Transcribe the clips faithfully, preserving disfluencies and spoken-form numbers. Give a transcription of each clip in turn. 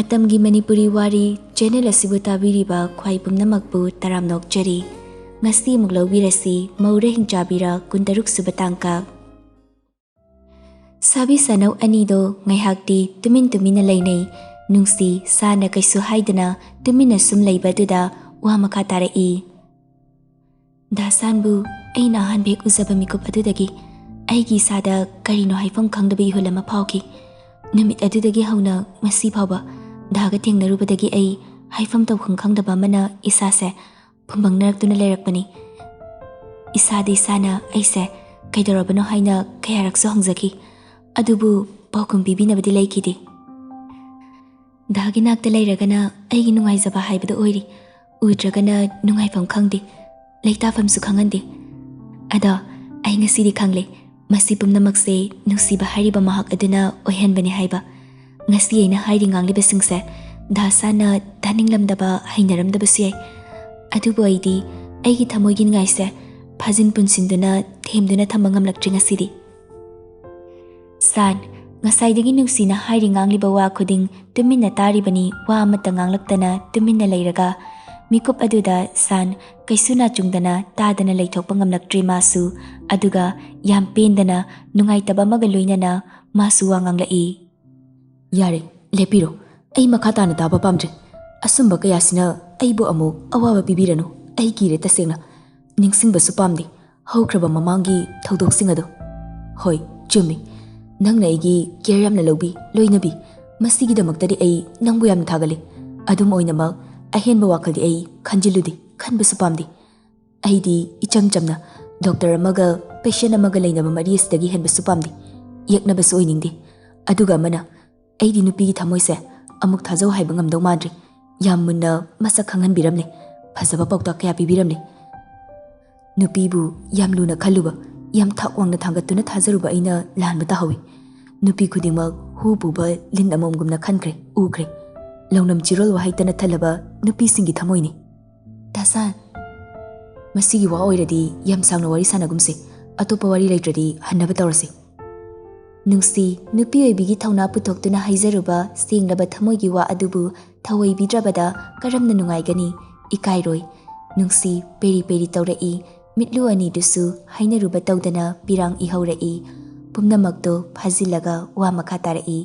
ꯃꯇꯝꯒꯤ ꯃꯅꯤꯄꯨꯔꯤ ꯋꯥꯔꯤ ꯆꯦꯅꯦꯜ ꯑꯁꯤꯕꯨ ꯇꯥꯕꯤꯔꯤꯕ ꯈ꯭ꯋꯥꯏ ꯄꯨꯝꯅꯃꯛꯄꯨ ꯇꯔꯥꯝꯅ ꯑꯣꯛꯆꯔꯤ꯫ ꯉꯁꯤ ꯑꯃꯨꯛ ꯂꯧꯕꯤꯔꯁꯤ ꯃꯧꯔꯥ ꯍꯤꯡꯆꯥꯕꯤꯔꯥ ꯀꯨꯟꯇꯔꯨꯛ ꯁꯨꯕ ꯇꯥꯡꯀꯛ꯫ ꯁꯥꯕꯤ ꯁꯥꯅꯧ ꯑꯅꯤꯗꯣ ꯉꯥꯏꯍꯥꯛꯇꯤ ꯇꯨꯃꯤꯟ ꯇꯨꯃꯤꯟꯅ ꯂꯩꯅꯩ꯫ ꯅꯨꯡꯁꯤ ꯁꯥꯅ ꯀꯩꯁꯨ ꯍꯥꯏꯗꯅ ꯇꯨꯃꯤꯟꯅ ꯁꯨꯝ ꯂꯩꯕ ꯑꯗꯨꯗ ꯋꯥ ꯃꯈꯥ ꯇꯥꯔꯛꯏ꯫ ꯗꯥ ꯁꯥꯟꯕꯨ ꯑꯩꯅ ꯑꯍꯥꯟꯕ ꯍꯦꯛ ꯎꯖꯕ ꯃꯤꯀꯨꯞ ꯑꯗꯨꯗꯒꯤ ꯑꯩꯒꯤ ꯏꯁꯥꯗ ꯀꯔꯤꯅꯣ ꯍꯥꯏꯐꯝ ꯈꯪꯗꯕ ꯏꯍꯨꯜ ꯑꯃ ꯐꯥꯎꯈꯤ꯫ ꯅꯨꯃꯤꯠ ꯑꯗꯨꯗꯒꯤ ꯍꯧꯅ ꯉꯁꯤ ꯐꯥꯎꯕ ꯗꯥꯒ ꯊꯦꯡꯅꯔꯨꯕꯗꯒꯤ ꯑꯩ ꯍꯥꯏꯐꯝ ꯇꯧꯐꯝ ꯈꯪꯗꯕ ꯑꯃꯅ ꯏꯁꯥꯁꯦ ꯐꯨꯝꯕꯪꯅꯔꯛꯇꯨꯅ ꯂꯩꯔꯛꯄꯅꯤ꯫ ꯏꯁꯥꯗ ꯏꯁꯥꯅ ꯑꯩꯁꯦ ꯀꯩꯗꯧꯔꯕꯅꯣ ꯍꯥꯏꯅ ꯀꯌꯥꯔꯛꯁꯨ ꯍꯪꯖꯈꯤ, ꯑꯗꯨꯕꯨ ꯄꯥꯎꯈꯨꯝ ꯄꯤꯕꯤꯅꯕꯗꯤ ꯂꯩꯈꯤꯗꯦ꯫ ꯗꯥꯒꯤ ꯅꯥꯛꯇ ꯂꯩꯔꯒꯅ ꯑꯩꯒꯤ ꯅꯨꯡꯉꯥꯏꯖꯕ ꯍꯥꯏꯕꯗꯨ ꯑꯣꯏꯔꯤ, ꯎꯗ꯭ꯔꯒꯅ ꯅꯨꯡꯉꯥꯏꯐꯝ ꯈꯪꯗꯦ, ꯂꯩꯇꯥꯐꯝꯁꯨ ꯈꯪꯍꯟꯗꯦ꯫ ꯑꯗꯣ ꯑꯩ ꯉꯁꯤꯗꯤ ꯈꯪꯂꯦ, ꯃꯁꯤ ꯄꯨꯝꯅꯃꯛꯁꯦ ꯅꯨꯡꯁꯤꯕ ꯍꯥꯏꯔꯤꯕ ꯃꯍꯥꯛ ꯑꯗꯨꯅ ꯑꯣꯏꯍꯟꯕꯅꯤ ꯍꯥꯏꯕ꯫ ꯉꯁꯤ ꯑꯩꯅ ꯍꯥꯏꯔꯤ ꯉꯥꯡꯂꯤꯕꯁꯤꯡꯁꯦ ꯗꯥ ꯁꯥꯟꯅ ꯇꯥꯅꯤꯡꯂꯝꯗꯕ, ꯍꯩꯅꯔꯝꯗꯕꯁꯨ ꯌꯥꯏ, ꯑꯗꯨꯕꯨ ꯑꯩꯗꯤ ꯑꯩꯒꯤ ꯊꯃꯣꯏꯒꯤ ꯅꯤꯡꯉꯥꯏꯁꯦ ꯐꯥꯖꯤꯟ ꯄꯨꯟꯁꯤꯟꯗꯨꯅ ꯊꯦꯝꯗꯨꯅ ꯊꯝꯕ ꯉꯝꯂꯛꯇ꯭ꯔꯤ ꯉꯁꯤꯗꯤ꯫ ꯁꯥꯟ, ꯉꯁꯥꯏꯗꯒꯤ ꯅꯨꯡꯁꯤꯅ ꯍꯥꯏꯔꯤ ꯉꯥꯡꯂꯤꯕ ꯋꯥ ꯈꯨꯗꯤꯡ ꯇꯨꯃꯤꯟꯅ ꯇꯥꯔꯤꯕꯅꯤ, ꯋꯥ ꯑꯃꯠꯇ ꯉꯥꯡꯂꯛꯇꯅ ꯇꯨꯃꯤꯟꯅ ꯂꯩꯔꯒ꯫ ꯃꯤꯀꯨꯞ ꯑꯗꯨꯗ ꯁꯥꯟ ꯀꯩꯁꯨ ꯅꯥꯆꯨꯡꯗꯅ ꯇꯥꯗꯅ ꯂꯩꯊꯣꯛꯄ ꯉꯝꯂꯛꯇ꯭ꯔꯦ ꯃꯥꯁꯨ, ꯑꯗꯨꯒ ꯌꯥꯝ ꯄꯦꯟꯗꯅ ꯅꯨꯡꯉꯥꯏꯇꯕ ꯑꯃꯒ ꯂꯣꯏꯅꯅ ꯃꯥꯁꯨ ꯋꯥ ꯉꯥꯡꯂꯛꯏ꯫ "ꯌꯥꯔꯦ, ꯂꯦꯞꯄꯤꯔꯣ꯫ ꯑꯩ ꯃꯈꯥ ꯇꯥꯅ ꯇꯥꯕ ꯄꯥꯝꯗ꯭ꯔꯦ꯫ ꯑꯁꯨꯝꯕ ꯀꯌꯥꯁꯤꯅ ꯑꯩꯕꯨ ꯑꯃꯨꯛ ꯑꯋꯥꯕ ꯄꯤꯕꯤꯔꯅꯨ꯫ ꯑꯩ ꯀꯤꯔꯦ ꯇꯁꯦꯡꯅ꯫ ꯅꯤꯡꯁꯤꯡꯕꯁꯨ ꯄꯥꯝꯗꯦ ꯍꯧꯈ꯭ꯔꯕ ꯃꯃꯥꯡꯒꯤ ꯊꯧꯗꯣꯛꯁꯤꯡ ꯑꯗꯣ꯫ ꯍꯣꯏ, ꯆꯨꯝꯃꯤ꯫ ꯅꯪꯅ ꯑꯩꯒꯤ ꯀꯦꯌꯔ ꯌꯥꯝꯅ ꯂꯧꯕꯤ, ꯂꯣꯏꯅꯕꯤ꯫ ꯃꯁꯤꯒꯤꯗꯃꯛꯇꯗꯤ ꯑꯩ ꯅꯪꯕꯨ ꯌꯥꯝꯅ ꯊꯥꯒꯠꯂꯤ꯫ ꯑꯗꯨꯝ ꯑꯣꯏꯅꯃꯛ, ꯑꯍꯦꯟꯕ ꯋꯥꯈꯜꯗꯤ ꯑꯩ ꯈꯟꯖꯤꯜꯂꯨꯗꯦ, ꯈꯟꯕꯁꯨ ꯄꯥꯝꯗꯦ꯫ ꯑꯩꯗꯤ ꯏꯆꯝ ꯆꯝꯅ ꯗꯣꯛꯇꯔ ꯑꯃꯒ ꯄꯦꯁꯦꯟ ꯑꯃꯒ ꯂꯩꯅꯕ ꯃꯔꯤ ꯑꯁꯤꯗꯒꯤ ꯍꯦꯟꯕꯁꯨ ꯄꯥꯝꯗꯦ꯫ ꯌꯦꯛꯅꯕꯁꯨ ꯑꯣꯏꯅꯤꯡꯗꯦ꯫ ꯑꯗꯨꯒ ꯑꯃꯅ, ꯑꯩꯗꯤ ꯅꯨꯄꯤꯒꯤ ꯊꯃꯣꯏꯁꯦ ꯑꯃꯨꯛ ꯊꯥꯖꯧ ꯍꯥꯏꯕ ꯉꯝꯗꯧ ꯃꯥꯟꯗ꯭ꯔꯦ꯫ ꯌꯥꯝ ꯃꯨꯟꯅ ꯃꯁꯛ ꯈꯪꯍꯟꯕꯤꯔꯝꯂꯦ, ꯐꯖꯕ ꯄꯥꯎꯇꯥꯛ ꯀꯌꯥ ꯄꯤꯕꯤꯔꯝꯂꯦ꯫ ꯅꯨꯄꯤꯕꯨ ꯌꯥꯝ ꯂꯨꯅ ꯈꯜꯂꯨꯕ, ꯌꯥꯝ ꯊꯥꯛ ꯋꯥꯡꯅ ꯊꯥꯡꯒꯠꯇꯨꯅ ꯊꯥꯖꯔꯨꯕ ꯑꯩꯅ ꯂꯥꯟꯕ ꯇꯥꯍꯧꯏ꯫ ꯅꯨꯄꯤ ꯈꯨꯗꯤꯡꯃꯛ ꯍꯨ ꯄꯨꯕ ꯂꯤꯟ ꯑꯃꯃꯝꯒꯨꯝꯅ ꯈꯟꯈ꯭ꯔꯦ, ꯎꯈ꯭ꯔꯦ꯫ ꯂꯧꯅꯝ ꯆꯤꯔꯣꯜ ꯋꯥꯍꯩꯇꯅ ꯊꯜꯂꯕ ꯅꯨꯄꯤꯁꯤꯡꯒꯤ ꯊꯃꯣꯏꯅꯤ꯫ ꯗꯥ ꯁꯥꯟ, ꯃꯁꯤꯒꯤ ꯋꯥ ꯑꯣꯏꯔꯗꯤ ꯌꯥꯝ ꯁꯥꯡꯅ ꯋꯥꯔꯤ ꯁꯥꯟꯅꯒꯨꯝꯁꯦ꯫ ꯑꯇꯣꯞꯄ ꯋꯥꯔꯤ ꯂꯩꯇ꯭ꯔꯗꯤ ꯍꯟꯅꯕ ꯇꯧꯔꯁꯤ꯫ ꯅꯨꯡꯁꯤ, ꯅꯨꯄꯤ ꯑꯣꯏꯕꯤꯒꯤ ꯊꯧꯅꯥ ꯄꯨꯊꯣꯛꯇꯨꯅ ꯍꯥꯏꯖꯔꯨꯕ ꯁꯦꯡꯂꯕ ꯊꯃꯣꯏꯒꯤ ꯋꯥ ꯑꯗꯨꯕꯨ ꯊꯧꯑꯣꯏꯕꯤꯗ꯭ꯔꯕꯗ ꯀꯔꯝꯅ ꯅꯨꯡꯉꯥꯏꯒꯅꯤ? ꯏꯀꯥꯏꯔꯣꯏ꯫ ꯅꯨꯡꯁꯤ ꯄꯦꯔꯤ ꯄꯦꯔꯤ ꯇꯧꯔꯛꯏ꯫ ꯃꯤꯠꯂꯨ ꯑꯅꯤꯗꯨꯁꯨ ꯍꯥꯏꯅꯔꯨꯕ ꯇꯧꯗꯅ ꯄꯤꯔꯥꯡ ꯏꯍꯧꯔꯛꯏ꯫ ꯄꯨꯝꯅꯃꯛꯇꯨ ꯐꯥꯖꯤꯜꯂꯒ ꯋꯥ ꯃꯈꯥ ꯇꯥꯔꯛꯏ꯫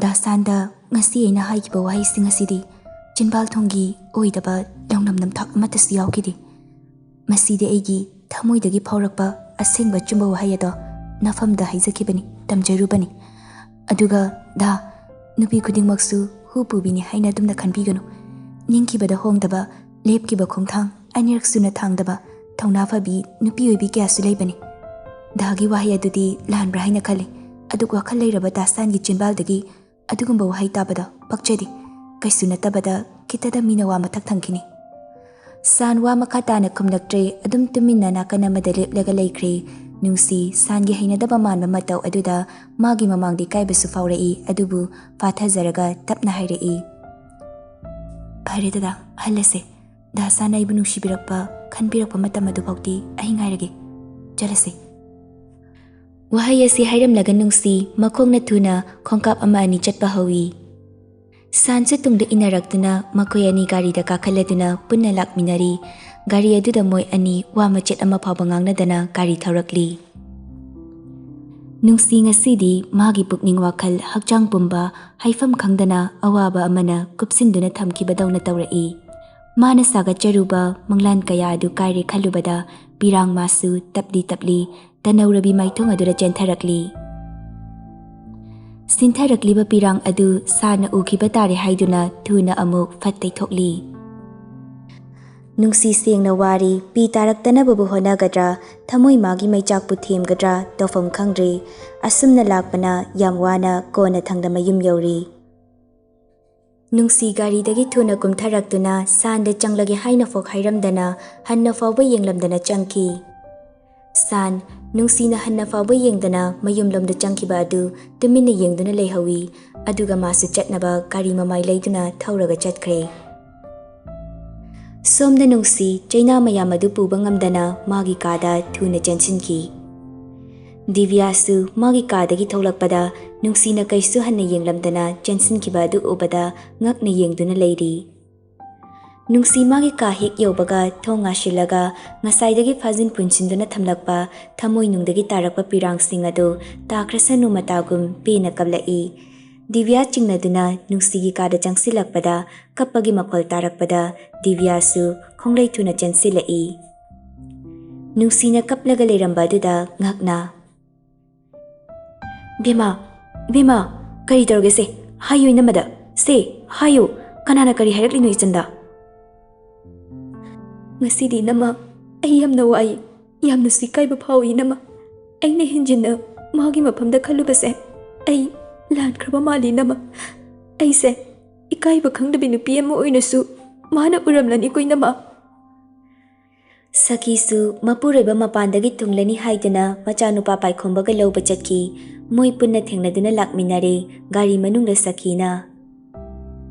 ꯗꯥꯁꯥꯟꯗ ꯉꯁꯤ ꯑꯩꯅ ꯍꯥꯏꯈꯤꯕ ꯋꯥꯍꯩꯁꯤꯡ ꯑꯁꯤꯗꯤ ꯆꯤꯟꯕꯥꯜ ꯊꯣꯡꯒꯤ ꯑꯣꯏꯗꯕ ꯂꯧꯅꯝ ꯅꯝꯊꯥꯛ ꯑꯃꯠꯇꯁꯨ ꯌꯥꯎꯈꯤꯗꯦ꯫ ꯃꯁꯤꯗꯤ ꯑꯩꯒꯤ ꯊꯃꯣꯏꯗꯒꯤ ꯐꯥꯎꯔꯛꯄ ꯑꯁꯦꯡꯕ ꯑꯆꯨꯝꯕ ꯋꯥꯍꯩ ꯑꯗꯣ ꯅꯐꯝꯗ ꯍꯥꯏꯖꯈꯤꯕꯅꯤ, ꯇꯝꯖꯔꯨꯕꯅꯤ꯫ ꯑꯗꯨꯒ ꯗꯥ, ꯅꯨꯄꯤ ꯈꯨꯗꯤꯡꯃꯛꯁꯨ ꯍꯨ ꯄꯨꯕꯤꯅꯤ ꯍꯥꯏꯅ ꯑꯗꯨꯝꯅ ꯈꯟꯕꯤꯒꯅꯨ꯫ ꯅꯤꯡꯈꯤꯕꯗ ꯍꯣꯡꯗꯕ, ꯂꯦꯞꯈꯤꯕ ꯈꯣꯡꯊꯥꯡ ꯑꯅꯤꯔꯛ ꯁꯨꯅ ꯊꯥꯡꯗꯕ, ꯊꯧꯅꯥ ꯐꯕꯤ ꯅꯨꯄꯤ ꯑꯣꯏꯕꯤ ꯀꯌꯥꯁꯨ ꯂꯩꯕꯅꯤ꯫ ꯗꯥꯒꯤ ꯋꯥꯍꯩ ꯑꯗꯨꯗꯤ ꯂꯥꯟꯕ꯭ꯔꯥ ꯍꯥꯏꯅ ꯈꯜꯂꯤ, ꯑꯗꯨꯒ ꯋꯥꯈꯜ ꯂꯩꯔꯕ ꯗꯥꯁꯥꯟꯒꯤ ꯆꯤꯟꯕꯥꯜꯗꯒꯤ ꯑꯗꯨꯒꯨꯝꯕ ꯋꯥꯍꯩ ꯇꯥꯕꯗ ꯄꯛꯆꯗꯦ꯫ ꯀꯩꯁꯨ ꯅꯠꯇꯕꯗ ꯈꯤꯇꯗ ꯃꯤꯅ ꯋꯥ ꯃꯊꯛ ꯊꯪꯈꯤꯅꯤ꯫ ꯁꯥꯟ ꯋꯥ ꯃꯈꯥ ꯇꯥꯅ ꯈꯨꯝꯂꯛꯇ꯭ꯔꯦ꯫ ꯑꯗꯨꯝ ꯇꯨꯃꯤꯟꯅ ꯅꯥꯀꯟ ꯑꯃꯗ ꯂꯦꯞꯂꯒ ꯂꯩꯈ꯭ꯔꯦ꯫ ꯅꯨꯡꯁꯤ ꯁꯥꯟꯒꯤ ꯍꯩꯅꯗꯕ ꯃꯥꯟꯕ ꯃꯇꯧ ꯑꯗꯨꯗ ꯃꯥꯒꯤ ꯃꯃꯥꯡꯗ ꯏꯀꯥꯏꯕꯁꯨ ꯐꯥꯎꯔꯛꯏ, ꯑꯗꯨꯕꯨ ꯐꯥꯊꯖꯔꯒ ꯇꯞꯅ ꯍꯥꯏꯔꯛꯏ, "ꯐꯔꯦ ꯗꯗꯥ, ꯍꯜꯂꯁꯦ꯫ ꯗꯥꯁꯥꯟ ꯑꯩꯕꯨ ꯅꯨꯡꯁꯤꯕꯤꯔꯛꯄ, ꯈꯟꯕꯤꯔꯛꯄ ꯃꯇꯝ ꯑꯗꯨꯐꯥꯎꯗꯤ ꯑꯩ ꯉꯥꯏꯔꯒꯦ꯫ ꯆꯠꯂꯁꯦ꯫" ꯋꯥꯍꯩ ꯑꯁꯤ ꯍꯥꯏꯔꯝꯂꯒ ꯅꯨꯡꯁꯤ ꯃꯈꯣꯡꯅ ꯊꯨꯅ ꯈꯣꯡꯀꯥꯞ ꯑꯃ ꯑꯅꯤ ꯆꯠꯄ ꯍꯧꯏ꯫ ꯁꯥꯟꯁꯨ ꯇꯨꯡꯗ ꯏꯟꯅꯔꯛꯇꯨꯅ ꯃꯈꯣꯏ ꯑꯅꯤ ꯒꯥꯔꯤꯗ ꯀꯥꯈꯠꯂꯗꯨꯅ ꯄꯨꯟꯅ ꯂꯥꯛꯃꯤꯟꯅꯔꯤ꯫ ꯒꯥꯔꯤ ꯑꯗꯨꯗ ꯃꯣꯏ ꯑꯅꯤ ꯋꯥ ꯃꯆꯦꯠ ꯑꯃ ꯐꯥꯎꯕ ꯉꯥꯡꯅꯗꯅ ꯒꯥꯔꯤ ꯊꯧꯔꯛꯂꯤ꯫ ꯅꯨꯡꯁꯤ ꯉꯁꯤꯗꯤ ꯃꯥꯒꯤ ꯄꯨꯛꯅꯤꯡ ꯋꯥꯈꯜ ꯍꯛꯆꯥꯡ ꯄꯨꯝꯕ ꯍꯥꯏꯐꯝ ꯈꯪꯗꯅ ꯑꯋꯥꯕ ꯑꯃꯅ ꯀꯨꯞꯁꯤꯟꯗꯨꯅ ꯊꯝꯈꯤꯕꯗꯧꯅ ꯇꯧꯔꯛꯏ꯫ ꯃꯥꯅ ꯁꯥꯒꯠꯆꯔꯨꯕ ꯃꯪꯂꯥꯟ ꯀꯌꯥ ꯑꯗꯨ ꯀꯥꯏꯔꯦ ꯈꯜꯂꯨꯕꯗ ꯄꯤꯔꯥꯡ ꯃꯥꯁꯨ ꯇꯞꯂꯤ ꯇꯞꯂꯤ ꯇꯅꯧꯔꯕꯤ ꯃꯥꯏꯊꯣꯡ ꯑꯗꯨꯗ ꯆꯦꯟꯊꯔꯛꯂꯤ꯫ ꯁꯤꯟꯊꯔꯛꯂꯤꯕ ꯄꯤꯔꯥꯡ ꯑꯗꯨ ꯁꯥꯟꯅ ꯎꯈꯤꯕ ꯇꯥꯔꯦ ꯍꯥꯏꯗꯨꯅ ꯊꯨꯅ ꯑꯃꯨꯛ ꯐꯠ ꯇꯩꯊꯣꯛꯂꯤ꯫ ꯅꯨꯡꯁꯤ ꯁꯦꯡꯅ ꯋꯥꯔꯤ, ꯄꯤ ꯇꯥꯔꯛꯇꯅꯕꯕꯨ ꯍꯣꯠꯅꯒꯗ꯭ꯔꯥ, ꯊꯃꯣꯏ ꯃꯥꯒꯤ ꯃꯩꯆꯥꯛꯄꯨ ꯊꯦꯝꯒꯗ꯭ꯔꯥ, ꯇꯧꯐꯝ ꯈꯪꯗ꯭ꯔꯦ꯫ ꯑꯁꯨꯝꯅ ꯂꯥꯛꯄꯅ ꯌꯥꯝ ꯋꯥꯅ ꯀꯣꯟꯅ ꯊꯪꯗ ꯃꯌꯨꯝ ꯌꯧꯔꯤ꯫ ꯅꯨꯡꯁꯤ ꯒꯥꯔꯤꯗꯒꯤ ꯊꯨꯅ ꯀꯨꯝꯊꯔꯛꯇꯨꯅ ꯁꯥꯟꯗ ꯆꯪꯂꯒꯦ ꯍꯥꯏꯅ ꯐꯣꯛ ꯍꯥꯏꯔꯝꯗꯅ ꯍꯟꯅ ꯐꯥꯎꯕ ꯌꯦꯡꯂꯝꯗꯅ ꯆꯪꯈꯤ꯫ ꯁꯥꯟ, ꯅꯨꯡꯁꯤꯅ ꯍꯟꯅ ꯐꯥꯎꯕ ꯌꯦꯡꯗꯅ ꯃꯌꯨꯝꯂꯣꯝꯗ ꯆꯪꯈꯤꯕ ꯑꯗꯨ ꯇꯨꯃꯤꯟꯅ ꯌꯦꯡꯗꯨꯅ ꯂꯩꯍꯧꯏ꯫ ꯑꯗꯨꯒ ꯃꯥꯁꯨ ꯆꯠꯅꯕ ꯒꯥꯔꯤ ꯃꯃꯥꯏ ꯂꯩꯗꯨꯅ ꯊꯧꯔꯒ ꯆꯠꯈ꯭ꯔꯦ꯫ ꯁꯣꯝꯗ ꯅꯨꯡꯁꯤ ꯆꯩꯅꯥ ꯃꯌꯥꯝ ꯑꯗꯨ ꯄꯨꯕ ꯉꯝꯗꯅ ꯃꯥꯒꯤ ꯀꯥꯗ ꯊꯨꯅ ꯆꯦꯟꯁꯤꯟꯈꯤ꯫ ꯗꯤꯕ꯭ꯌꯥꯁꯨ ꯃꯥꯒꯤ ꯀꯥꯗꯒꯤ ꯊꯣꯛꯂꯛꯄꯗ ꯅꯨꯡꯁꯤꯅ ꯀꯩꯁꯨ ꯍꯟꯅ ꯌꯦꯡꯂꯝꯗꯅ ꯆꯦꯟꯁꯤꯟꯈꯤꯕ ꯑꯗꯨ ꯎꯕꯗ ꯉꯛꯅ ꯌꯦꯡꯗꯨꯅ ꯂꯩꯔꯤ꯫ ꯅꯨꯡꯁꯤ ꯃꯥꯒꯤ ꯀꯥ ꯍꯦꯛ ꯌꯧꯕꯒ ꯊꯣꯡ ꯉꯥꯁꯤꯜꯂꯒ ꯉꯁꯥꯏꯗꯒꯤ ꯐꯥꯖꯤꯟ ꯄꯨꯟꯁꯤꯟꯗꯨꯅ ꯊꯝꯂꯛꯄ ꯊꯃꯣꯏꯅꯨꯡꯗꯒꯤ ꯇꯥꯔꯛꯄ ꯄꯤꯔꯥꯡꯁꯤꯡ ꯑꯗꯨ ꯇꯥꯈ꯭ꯔꯁꯅꯨ ꯃꯇꯥꯒꯨꯝ ꯄꯦꯟꯅ ꯀꯞꯂꯛꯏ꯫ ꯗꯤꯕ꯭ꯌꯥ ꯆꯤꯡꯅꯗꯨꯅ ꯅꯨꯡꯁꯤꯒꯤ ꯀꯥꯗ ꯆꯪꯁꯤꯜꯂꯛꯄꯗ ꯀꯞꯄꯒꯤ ꯃꯈꯣꯜ ꯇꯥꯔꯛꯄꯗ ꯗꯤꯕ꯭ꯌꯥꯁꯨ ꯈꯣꯡꯂꯩ ꯊꯨꯅ ꯆꯦꯟꯁꯤꯜꯂꯛꯏ꯫ ꯅꯨꯡꯁꯤꯅ ꯀꯞꯂꯒ ꯂꯩꯔꯝꯕ ꯑꯗꯨꯗ ꯉꯛꯅ, "ꯕꯦꯃꯥ, ꯕꯦꯃꯥ, ꯀꯔꯤ ꯇꯧꯔꯒꯦ ꯁꯦ? ꯍꯥꯏꯌꯨ ꯏꯅꯝꯃꯗ꯫ ꯁꯦ, ꯍꯥꯏꯌꯨ꯫ ꯀꯅꯥꯅ ꯀꯔꯤ ꯍꯥꯏꯔꯛꯂꯤꯅꯣ ꯏꯆꯟꯗ?" "ꯉꯁꯤꯗꯤ ꯏꯅꯝꯃ, ꯑꯩ ꯌꯥꯝꯅ ꯋꯥꯏ, ꯌꯥꯝꯅꯁꯨ ꯏꯀꯥꯏꯕ ꯐꯥꯎꯏ ꯏꯅꯝꯃ꯫ ꯑꯩꯅ ꯍꯦꯟꯖꯤꯟꯅ ꯃꯥꯒꯤ ꯃꯐꯝꯗ ꯈꯜꯂꯨꯕꯁꯦ ꯑꯩ ꯂꯥꯟꯈ꯭ꯔꯕ ꯃꯥꯜꯂꯤ ꯏꯅꯝꯃ꯫ ꯑꯩꯁꯦ ꯏꯀꯥꯏꯕ ꯈꯪꯗꯕꯤ ꯅꯨꯄꯤ ꯑꯃ ꯑꯣꯏꯅꯁꯨ ꯃꯥꯅ ꯎꯔꯝꯂꯅꯤꯀꯣ ꯏꯅꯝꯃ꯫" ꯁꯈꯤꯁꯨ ꯃꯄꯨꯔꯣꯏꯕ ꯃꯄꯥꯟꯗꯒꯤ ꯊꯨꯡꯂꯅꯤ ꯍꯥꯏꯗꯨꯅ ꯃꯆꯥꯅꯨꯄꯥ ꯄꯥꯏꯈꯣꯝꯕꯒ ꯂꯧꯕ ꯆꯠꯈꯤ꯫ ꯃꯣꯏ ꯄꯨꯟꯅ ꯊꯦꯡꯅꯗꯨꯅ ꯂꯥꯛꯃꯤꯟꯅꯔꯦ꯫ ꯒꯥꯔꯤ ꯃꯅꯨꯡꯗ ꯁꯈꯤꯅ,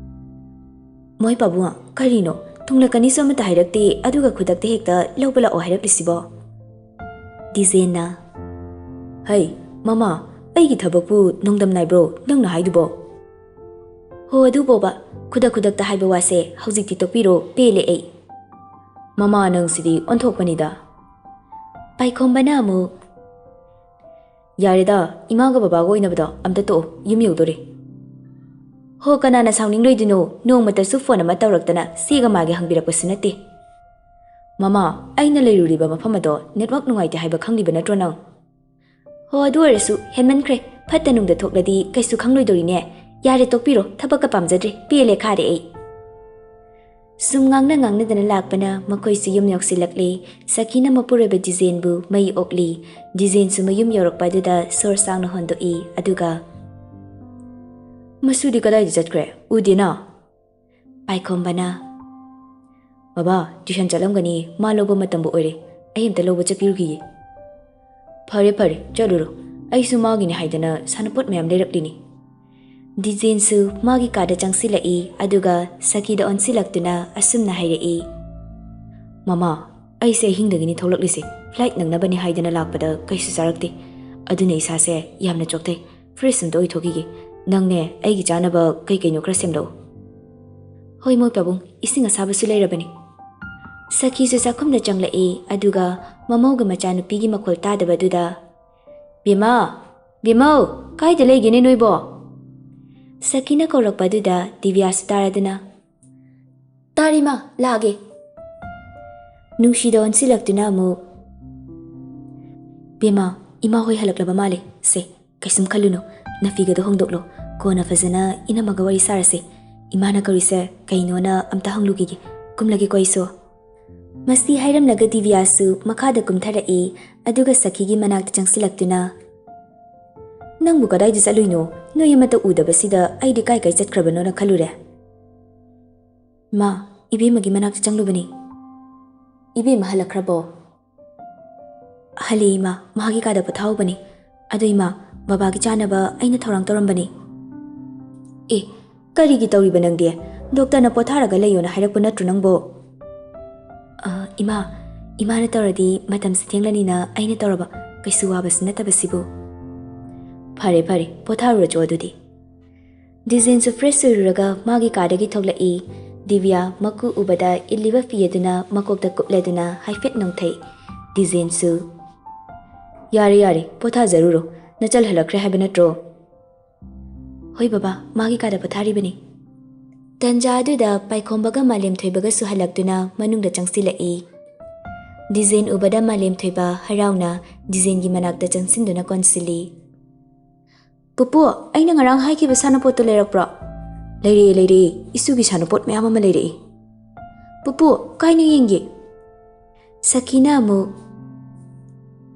"ꯃꯣꯏ ꯄꯥꯕꯨꯡ, ꯀꯔꯤꯅꯣ? ꯊꯨꯡꯂꯛꯀꯅꯤꯁꯨ ꯑꯃꯠꯇ ꯍꯥꯏꯔꯛꯇꯦ, ꯑꯗꯨꯒ ꯈꯨꯗꯛꯇ ꯍꯦꯛꯇ ꯂꯧꯕ ꯂꯥꯛꯑꯣ ꯍꯥꯏꯔꯛꯂꯤꯁꯤꯕꯣ?" ꯗꯤꯖꯦꯟꯅ, "ꯍꯩ, ꯃꯃꯥ, ꯑꯩꯒꯤ ꯊꯕꯛꯄꯨ ꯅꯣꯡꯗꯝ ꯅꯥꯏꯕ꯭ꯔꯣ ꯅꯪꯅ ꯍꯥꯏꯗꯨꯕꯣ?" "ꯍꯣ, ꯑꯗꯨꯕꯣꯕ, ꯈꯨꯗꯛ ꯈꯨꯗꯛꯇ ꯍꯥꯏꯕ ꯋꯥꯁꯦ ꯍꯧꯖꯤꯛꯇꯤ ꯇꯣꯛꯄꯤꯔꯣ, ꯄꯦꯜꯂꯦ ꯑꯩ꯫" "ꯃꯃꯥ, ꯅꯪꯁꯤꯗꯤ ꯑꯣꯟꯊꯣꯛꯄꯅꯤꯗ꯫" ꯄꯥꯏꯈꯣꯝꯕꯅ ꯑꯃꯨꯛ, "ꯌꯥꯔꯦꯗ, ꯏꯃꯥꯒ ꯕꯕꯥꯒ ꯑꯣꯏꯅꯕꯗꯣ ꯑꯝꯇ ꯇꯣꯛꯑꯣ, ꯌꯨꯝ ꯌꯧꯗꯣꯔꯦ꯫" "ꯍꯣ, ꯀꯅꯥꯅ ꯁꯥꯎꯅꯤꯡꯂꯣꯏꯗꯣꯏꯅꯣ? ꯅꯣꯡꯃꯇꯁꯨ ꯐꯣꯟ ꯑꯃ ꯇꯧꯔꯛꯇꯅ ꯁꯤꯒ ꯃꯥꯒꯤ ꯍꯪꯕꯤꯔꯛꯄꯁꯨ ꯅꯠꯇꯦ꯫" "ꯃꯃꯥ, ꯑꯩꯅ ꯂꯩꯔꯨꯔꯤꯕ ꯃꯐꯝ ꯑꯗꯣ ꯅꯦꯠꯋꯥꯛ ꯅꯨꯡꯉꯥꯏꯇꯦ ꯍꯥꯏꯕ ꯈꯪꯂꯤꯕ ꯅꯠꯇ꯭ꯔꯣ ꯅꯪ?" "ꯍꯣ, ꯑꯗꯨ ꯑꯣꯏꯔꯁꯨ ꯍꯦꯟꯃꯟꯈ꯭ꯔꯦ꯫ ꯐꯠꯇ ꯅꯨꯡꯗ ꯊꯣꯛꯂꯗꯤ ꯀꯩꯁꯨ ꯈꯪꯂꯣꯏꯗꯧꯔꯤꯅꯦ꯫ ꯌꯥꯔꯦ, ꯇꯣꯛꯄꯤꯔꯣ, ꯊꯕꯛꯀ ꯄꯥꯝꯖꯗ꯭ꯔꯦ, ꯄꯦꯜꯂꯦ, ꯈꯥꯔꯦ ꯑꯩ꯫" ꯁꯨꯝ ꯉꯥꯡꯅ ꯉꯥꯡꯅꯗꯅ ꯂꯥꯛꯄꯅ ꯃꯈꯣꯏꯁꯨ ꯌꯨꯝ ꯌꯧꯁꯤꯜꯂꯛꯂꯦ꯫ ꯁꯈꯤꯅ ꯃꯄꯨꯔꯣꯏꯕ ꯗꯤꯖꯦꯟꯕꯨ ꯃꯩ ꯑꯣꯛꯂꯤ꯫ ꯗꯤꯖꯦꯟꯁꯨ ꯃꯌꯨꯝ ꯌꯧꯔꯛꯄ ꯑꯗꯨꯗ ꯁꯣꯔ ꯁꯥꯡꯅ ꯍꯣꯟꯗꯣꯛꯏ, ꯑꯗꯨꯒ, "ꯃꯁꯨꯗꯤ ꯀꯗꯥꯏꯗ ꯆꯠꯈ꯭ꯔꯦ? ꯎꯗꯦꯅ?" ꯄꯥꯏꯈꯣꯝꯕꯅ, "ꯕꯕꯥ, ꯇ꯭ꯌꯨꯁꯟ ꯆꯠꯂꯝꯒꯅꯤ, ꯃꯥ ꯂꯧꯕ ꯃꯇꯝꯕꯨ ꯑꯣꯏꯔꯦ꯫ ꯑꯩ ꯑꯝꯇ ꯂꯧꯕ ꯆꯠꯄꯤꯔꯨꯈꯤꯒꯦ꯫" "ꯐꯔꯦ, ꯐꯔꯦ, ꯆꯠꯂꯨꯔꯣ꯫ ꯑꯩꯁꯨ ꯃꯥꯒꯤꯅꯤ ꯍꯥꯏꯗꯅ ꯁꯥꯟꯅꯄꯣꯠ ꯃꯌꯥꯝ ꯂꯩꯔꯛꯂꯤꯅꯤ꯫" ꯗꯤꯖꯦꯟꯁꯨ ꯃꯥꯒꯤ ꯀꯥꯗ ꯆꯪꯁꯤꯜꯂꯛꯏ, ꯑꯗꯨꯒ ꯁꯈꯤꯗ ꯑꯣꯟꯁꯤꯜꯂꯛꯇꯨꯅ ꯑꯁꯨꯝꯅ ꯍꯥꯏꯔꯛꯏ, "ꯃꯃꯥ, ꯑꯩꯁꯦ ꯑꯍꯤꯡꯗꯒꯤꯅꯤ ꯊꯣꯛꯂꯛꯂꯤꯁꯦ꯫ ꯐ꯭ꯂꯥꯏꯠ ꯅꯪꯅꯕꯅꯤ ꯍꯥꯏꯗꯅ ꯂꯥꯛꯄꯗ ꯀꯩꯁꯨ ꯆꯥꯔꯛꯇꯦ꯫ ꯑꯗꯨꯅ ꯏꯁꯥꯁꯦ ꯌꯥꯝꯅ ꯆꯣꯛꯊꯩ꯫ Fresh ꯑꯝꯇ ꯑꯣꯏꯊꯣꯛꯈꯤꯒꯦ꯫ ꯅꯪꯅꯦ, ꯑꯩꯒꯤ ꯆꯥꯅꯕ ꯀꯩ ꯀꯩꯅꯣ ꯈꯔ ꯁꯦꯝꯂꯛꯎ꯫ "ꯍꯣꯏ ꯃꯣꯏ ꯄꯥꯕꯨꯡ, ꯏꯁꯤꯡ ꯑꯁꯥꯕꯁꯨ ꯂꯩꯔꯕꯅꯤ꯫" ꯁꯈꯤꯁꯨ ꯆꯥꯛꯈꯨꯝꯗ ꯆꯪꯂꯛꯏ, ꯑꯗꯨꯒ ꯃꯃꯧꯒ ꯃꯆꯥꯅꯨꯄꯤꯒꯤ ꯃꯈꯣꯜ ꯇꯥꯗꯕꯗꯨꯗ, "ꯕꯦꯝꯃ, ꯕꯦꯝꯃꯧ, ꯀꯥꯏꯗ ꯂꯩꯒꯦꯅꯦ ꯅꯣꯏꯕꯣ?" ꯁꯈꯤꯅ ꯀꯧꯔꯛꯄꯗꯨꯗ ꯗꯤꯕꯤꯌꯥꯁꯨ ꯇꯥꯔꯗꯨꯅ, "ꯇꯥꯔꯤ ꯃꯥ, ꯂꯥꯛꯑꯒꯦ꯫" ꯅꯨꯡꯁꯤꯗ ꯑꯣꯟꯁꯤꯜꯂꯛꯇꯨꯅ ꯑꯃꯨꯛ, "ꯕꯦꯝꯃ, ꯏꯃꯥ ꯍꯣꯏ ꯍꯜꯂꯛꯂꯕ ꯃꯥꯜꯂꯦ꯫ ꯁꯦ, ꯀꯩꯁꯨꯝ ꯈꯜꯂꯨꯅꯨ, ꯅꯐꯤꯒꯗꯣ ꯍꯣꯡꯗꯣꯛꯂꯣ꯫ ꯀꯣꯟꯅ ꯐꯖꯅ ꯏꯅꯝꯃꯒ ꯋꯥꯔꯤ ꯁꯥꯔꯁꯦ꯫ ꯏꯃꯥꯅ ꯀꯧꯔꯤꯁꯦ ꯀꯩꯅꯣꯅ ꯑꯝꯇ ꯍꯪꯂꯨꯈꯤꯒꯦ꯫ ꯀꯨꯝꯂꯒꯦꯀꯣ ꯑꯩꯁꯨ꯫" ꯃꯁꯤ ꯍꯥꯏꯔꯝꯂꯒ ꯗꯤꯕꯤꯌꯥꯁꯨ ꯃꯈꯥꯗ ꯀꯨꯝꯊꯔꯛꯏ, ꯑꯗꯨꯒ ꯁꯈꯤꯒꯤ ꯃꯅꯥꯛꯇ ꯆꯪꯁꯤꯜꯂꯛꯇꯨꯅ, "ꯅꯪꯕꯨ ꯀꯗꯥꯏꯗ ꯆꯠꯂꯨꯏꯅꯣ? ꯅꯣꯏ ꯑꯃꯠꯇ ꯎꯗꯕꯁꯤꯗ ꯑꯩꯗꯤ ꯀꯥꯏ ꯀꯥꯏ ꯆꯠꯈ꯭ꯔꯕꯅꯣꯅ ꯈꯜꯂꯨꯔꯦ꯫" "ꯃꯥ, ꯏꯕꯦꯝꯃꯒꯤ ꯃꯅꯥꯛꯇ ꯆꯪꯂꯨꯕꯅꯤ꯫" "ꯏꯕꯦꯝꯃ ꯍꯜꯂꯛꯈ꯭ꯔꯕꯣ?" "ꯍꯜꯂꯦ ꯏꯃꯥ, ꯃꯥꯒꯤ ꯀꯥꯗ ꯄꯣꯊꯥꯍꯧꯕꯅꯤ꯫ ꯑꯗꯣ ꯏꯃꯥ, ꯕꯕꯥꯒꯤ ꯆꯥꯅꯕ ꯑꯩꯅ ꯊꯧꯔꯥꯡ ꯇꯧꯔꯝꯕꯅꯤ꯫" "ꯑꯦ, ꯀꯔꯤꯒꯤ ꯇꯧꯔꯤꯕ ꯅꯪꯗꯤ? ꯗꯣꯛꯇꯔꯅ ꯄꯣꯊꯥꯔꯒ ꯂꯩꯌꯣꯅ ꯍꯥꯏꯔꯛꯄ ꯅꯠꯇ꯭ꯔꯣ ꯅꯪꯕꯣ?" "ꯑ, ꯏꯃꯥ, ꯏꯃꯥꯅ ꯇꯧꯔꯗꯤ ꯃꯇꯝꯁꯤ ꯊꯦꯡꯂꯅꯤꯅ ꯑꯩꯅ ꯇꯧꯔꯕ꯫ ꯀꯩꯁꯨ ꯋꯥꯕꯁꯨ ꯅꯠꯇꯕꯁꯤꯕꯨ꯫" "ꯐꯔꯦ, ꯐꯔꯦ, ꯄꯣꯊꯥꯔꯨꯔꯣ ꯑꯗꯨꯗꯤ꯫" ꯗꯤꯖꯦꯟꯁꯨ fresh ꯑꯣꯏꯔꯨꯔꯒ ꯃꯥꯒꯤ ꯀꯥꯗꯒꯤ ꯊꯣꯛꯂꯛꯏ꯫ ꯗꯤꯕꯤꯌꯥ ꯃꯀꯨ ꯎꯕꯗ ꯏꯜꯂꯤꯕ ꯐꯤ ꯑꯗꯨꯅ ꯃꯀꯣꯛꯇ ꯀꯨꯞꯂꯗꯨꯅ ꯍꯥꯏꯐꯦꯠ ꯅꯣꯡꯊꯩ꯫ ꯗꯤꯖꯦꯟꯁꯨ, "ꯌꯥꯔꯦ, ꯌꯥꯔꯦ, ꯄꯣꯊꯥꯖꯔꯨꯔꯣ꯫ ꯅꯆꯜ ꯍꯜꯂꯛꯈ꯭ꯔꯦ ꯍꯥꯏꯕ ꯅꯠꯇ꯭ꯔꯣ?" "ꯍꯣꯏ ꯕꯕꯥ, ꯃꯥꯒꯤ ꯀꯥꯗ ꯄꯣꯊꯥꯔꯤꯕꯅꯤ꯫" ꯇꯟꯖꯥ ꯑꯗꯨꯗ ꯄꯥꯏꯈꯣꯝꯕꯒ ꯃꯥꯂꯦꯝꯊꯣꯏꯕꯒꯁꯨ ꯍꯜꯂꯛꯇꯨꯅ ꯃꯅꯨꯡꯗ ꯆꯪꯁꯤꯜꯂꯛꯏ꯫ ꯗꯤꯖꯦꯟ ꯎꯕꯗ ꯃꯥꯂꯦꯝꯊꯣꯏꯕ ꯍꯔꯥꯎꯅ ꯗꯤꯖꯦꯟꯒꯤ ꯃꯅꯥꯛꯇ ꯆꯪꯁꯤꯟꯗꯨꯅ ꯀꯣꯟꯁꯤꯜꯂꯤ꯫ "ꯄꯨꯄꯨ, ꯑꯩꯅ ꯉꯔꯥꯡ ꯍꯥꯏꯈꯤꯕ ꯁꯥꯟꯅꯄꯣꯠꯇꯨ ꯂꯩꯔꯛꯄ꯭ꯔꯣ?" "ꯂꯩꯔꯛꯑꯦ, ꯂꯩꯔꯛꯑꯦ꯫ ꯏꯁꯨꯒꯤ ꯁꯥꯟꯅꯄꯣꯠ ꯃꯌꯥꯝ ꯑꯃ ꯂꯩꯔꯛꯑꯦ꯫" "ꯄꯨꯄꯨ, ꯀꯥꯏꯅꯣ ꯌꯦꯡꯒꯦ?" ꯁꯈꯤꯅ ꯑꯃꯨꯛ,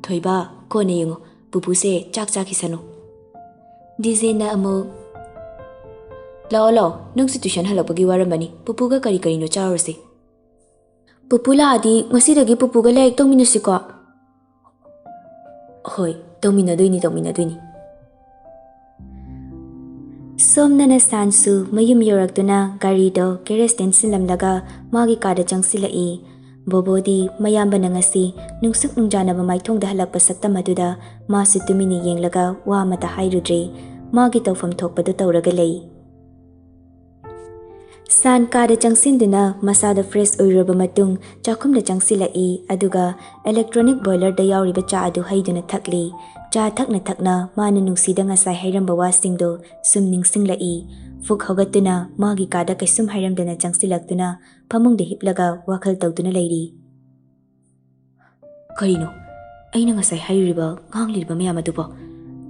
"ꯊꯣꯏꯕ, ꯀꯣꯟꯅ ꯌꯦꯡꯉꯨ꯫ ꯄꯨꯄꯨꯁꯦ ꯆꯥꯛ ꯆꯥꯈꯤꯁꯅꯨ꯫" ꯗꯤꯖꯦꯟꯅ ꯑꯃꯨꯛ, "ꯂꯥꯛꯑꯣ, ꯂꯥꯛꯑꯣ꯫ ꯅꯪꯁꯨ tuition ꯍꯜꯂꯛꯄꯒꯤ ꯋꯥꯔꯝꯃꯅꯤ꯫ ꯄꯨꯄꯨꯒ ꯀꯔꯤ ꯀꯔꯤꯅꯣ ꯆꯥꯔꯨꯔꯁꯤ꯫" "ꯄꯨꯄꯨ ꯂꯥꯛꯑꯗꯤ ꯉꯁꯤꯗꯒꯤ ꯄꯨꯄꯨꯒ ꯂꯥꯏꯔꯤꯛ ꯇꯧꯃꯤꯟꯅꯁꯤꯀꯣ?" "ꯍꯣꯏ, ꯇꯧꯃꯤꯟꯅꯗꯣꯏꯅꯤ, ꯇꯧꯃꯤꯟꯅꯗꯣꯏꯅꯤ꯫" ꯁꯣꯝꯗꯅ ꯁꯥꯟꯁꯨ ꯃꯌꯨꯝ ꯌꯧꯔꯛꯇꯨꯅ ꯒꯥꯔꯤꯗꯣ garage ꯇꯦꯟꯁꯤꯜꯂꯝꯂꯒ ꯃꯥꯒꯤ ꯀꯥꯗ ꯆꯪꯁꯤꯜꯂꯛꯏ꯫ ꯕꯣꯕꯣꯗꯤ ꯃꯌꯥꯝꯕꯅ ꯉꯁꯤ ꯅꯨꯡꯁꯨꯛ ꯅꯨꯡꯖꯥꯅꯕ ꯃꯥꯏꯊꯣꯡꯗ ꯍꯜꯂꯛꯄ ꯁꯛꯇꯝ ꯑꯗꯨꯗ ꯃꯥꯁꯨ ꯇꯨꯃꯤꯟꯅ ꯌꯦꯡꯂꯒ ꯋꯥ ꯑꯃꯠꯇ ꯍꯥꯏꯔꯨꯗ꯭ꯔꯦ꯫ ꯃꯥꯒꯤ ꯇꯧꯐꯝ ꯊꯣꯛꯄꯗꯨ ꯇꯧꯔꯒ ꯂꯩ꯫ ꯁꯥꯟ ꯀꯥꯗ ꯆꯪꯁꯤꯟꯗꯨꯅ ꯃꯁꯥꯗ ꯐ꯭ꯔꯦꯁ ꯑꯣꯏꯔꯨꯔꯕ ꯃꯇꯨꯡ ꯆꯥꯛꯈꯨꯝꯗ ꯆꯪꯁꯤꯜꯂꯛꯏ, ꯑꯗꯨꯒ ꯏꯂꯦꯛꯇ꯭ꯔꯣꯅꯤꯛ ꯕꯣꯏꯂꯔꯗ ꯌꯥꯎꯔꯤꯕ ꯆꯥ ꯑꯗꯨ ꯍꯩꯗꯨꯅ ꯊꯛꯂꯤ꯫ ꯆꯥ ꯊꯛꯅ ꯊꯛꯅ ꯃꯥꯅ ꯅꯨꯡꯁꯤꯗ ꯉꯁꯥꯏ ꯍꯥꯏꯔꯝꯕ ꯋꯥꯁꯤꯡꯗꯨ ꯁꯨꯝ ꯅꯤꯡꯁꯤꯡꯂꯛꯏ꯫ ꯐꯨꯛ ꯍꯧꯒꯠꯇꯨꯅ ꯃꯥꯒꯤ ꯀꯥꯗ ꯀꯩꯁꯨꯝ ꯍꯥꯏꯔꯝꯗꯅ ꯆꯪꯁꯤꯜꯂꯛꯇꯨꯅ ꯐꯃꯨꯡꯗ ꯍꯤꯞꯂꯒ ꯋꯥꯈꯜ ꯇꯧꯗꯨꯅ ꯂꯩꯔꯤ꯫ ꯀꯔꯤꯅꯣ? ꯑꯩꯅ ꯉꯁꯥꯏ ꯍꯥꯏꯔꯨꯔꯤꯕ, ꯉꯥꯡꯂꯤꯕ ꯃꯌꯥꯝ ꯑꯗꯨꯕꯣ?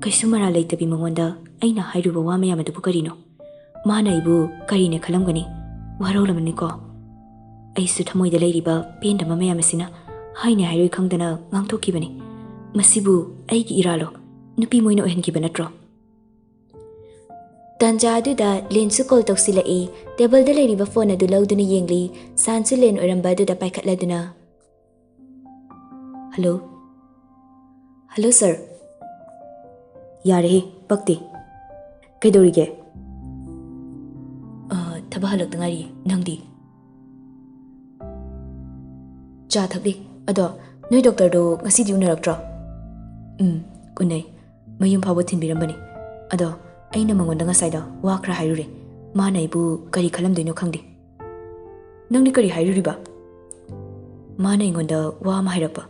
ꯀꯩꯁꯨ ꯃꯔꯥꯜ ꯂꯩꯇꯕꯤ ꯃꯉꯣꯟꯗ ꯑꯩꯅ ꯍꯥꯏꯔꯨꯕ ꯋꯥ ꯃꯌꯥꯝ ꯑꯗꯨꯕꯨ ꯀꯔꯤꯅꯣ? ꯃꯥꯅ ꯑꯩꯕꯨ ꯀꯔꯤꯅ ꯈꯜꯂꯝꯒꯅꯤ? ꯋꯥꯔꯧꯔꯝꯃꯅꯤꯀꯣ? ꯑꯩꯁꯨ ꯊꯃꯣꯏꯗ ꯂꯩꯔꯤꯕ ꯄꯦꯟꯗꯕ ꯃꯌꯥꯝ ꯑꯁꯤꯅ ꯍꯥꯏꯅ ꯍꯥꯏꯔꯣꯏ ꯈꯪꯗꯅ ꯉꯥꯡꯊꯣꯛꯈꯤꯕꯅꯤ꯫ ꯃꯁꯤꯕꯨ ꯑꯩꯒꯤ ꯏꯔꯥꯜꯂꯣ? ꯅꯨꯄꯤ ꯃꯣꯏꯅ ꯑꯣꯏꯍꯟꯈꯤꯕ ꯅꯠꯇ꯭ꯔꯣ? ꯇꯥꯟꯖꯥ ꯑꯗꯨꯗ ꯂꯦꯟꯁꯨ ꯀꯣꯜ ꯇꯧꯁꯤꯜꯂꯛꯏ꯫ ꯇꯦꯕꯜꯗ ꯂꯩꯔꯤꯕ ꯐꯣꯟ ꯑꯗꯨ ꯂꯧꯗꯨꯅ ꯌꯦꯡꯂꯤ꯫ ꯁꯥꯟꯁꯨ ꯂꯦꯟ ꯑꯣꯏꯔꯝꯕ ꯑꯗꯨꯗ ꯄꯥꯏꯈꯠꯂꯗꯨꯅ, "ꯍꯜꯂꯣ? ꯍꯜꯂꯣ, ꯁꯥꯔ?" "ꯌꯥꯔꯦꯍꯦ, ꯄꯛꯇꯦ꯫ ꯀꯩꯗꯧꯔꯤꯒꯦ?" "ꯑ, ꯊꯕꯛ ꯍꯜꯂꯛꯇ ꯉꯥꯏꯔꯤ꯫ ꯅꯪꯗꯤ?" "ꯆꯥ ꯊꯛꯂꯤ꯫ ꯑꯗꯣ ꯅꯣꯏ ꯗꯣꯛꯇꯔꯗꯣ ꯉꯁꯤꯗꯤ ꯎꯅꯔꯛꯇ꯭ꯔꯣ?" "ꯎꯝ, ꯎꯅꯩ꯫ ꯃꯌꯨꯝ ꯐꯥꯎꯕ ꯊꯤꯟꯕꯤꯔꯝꯕꯅꯤ꯫ ꯑꯗꯣ ꯑꯩꯅ ꯃꯉꯣꯟꯗ ꯉꯁꯥꯏꯗꯣ ꯋꯥ ꯈꯔ ꯍꯥꯏꯔꯨꯔꯦ꯫ ꯃꯥꯅ ꯑꯩꯕꯨ ꯀꯔꯤ ꯈꯜꯂꯝꯗꯣꯏꯅꯣ ꯈꯪꯗꯦ꯫" "ꯅꯪꯗꯤ ꯀꯔꯤ ꯍꯥꯏꯔꯨꯔꯤꯕ?" "ꯃꯥꯅ ꯑꯩꯉꯣꯟꯗ ꯋꯥ ꯑꯃ ꯍꯥꯏꯔꯛꯄ,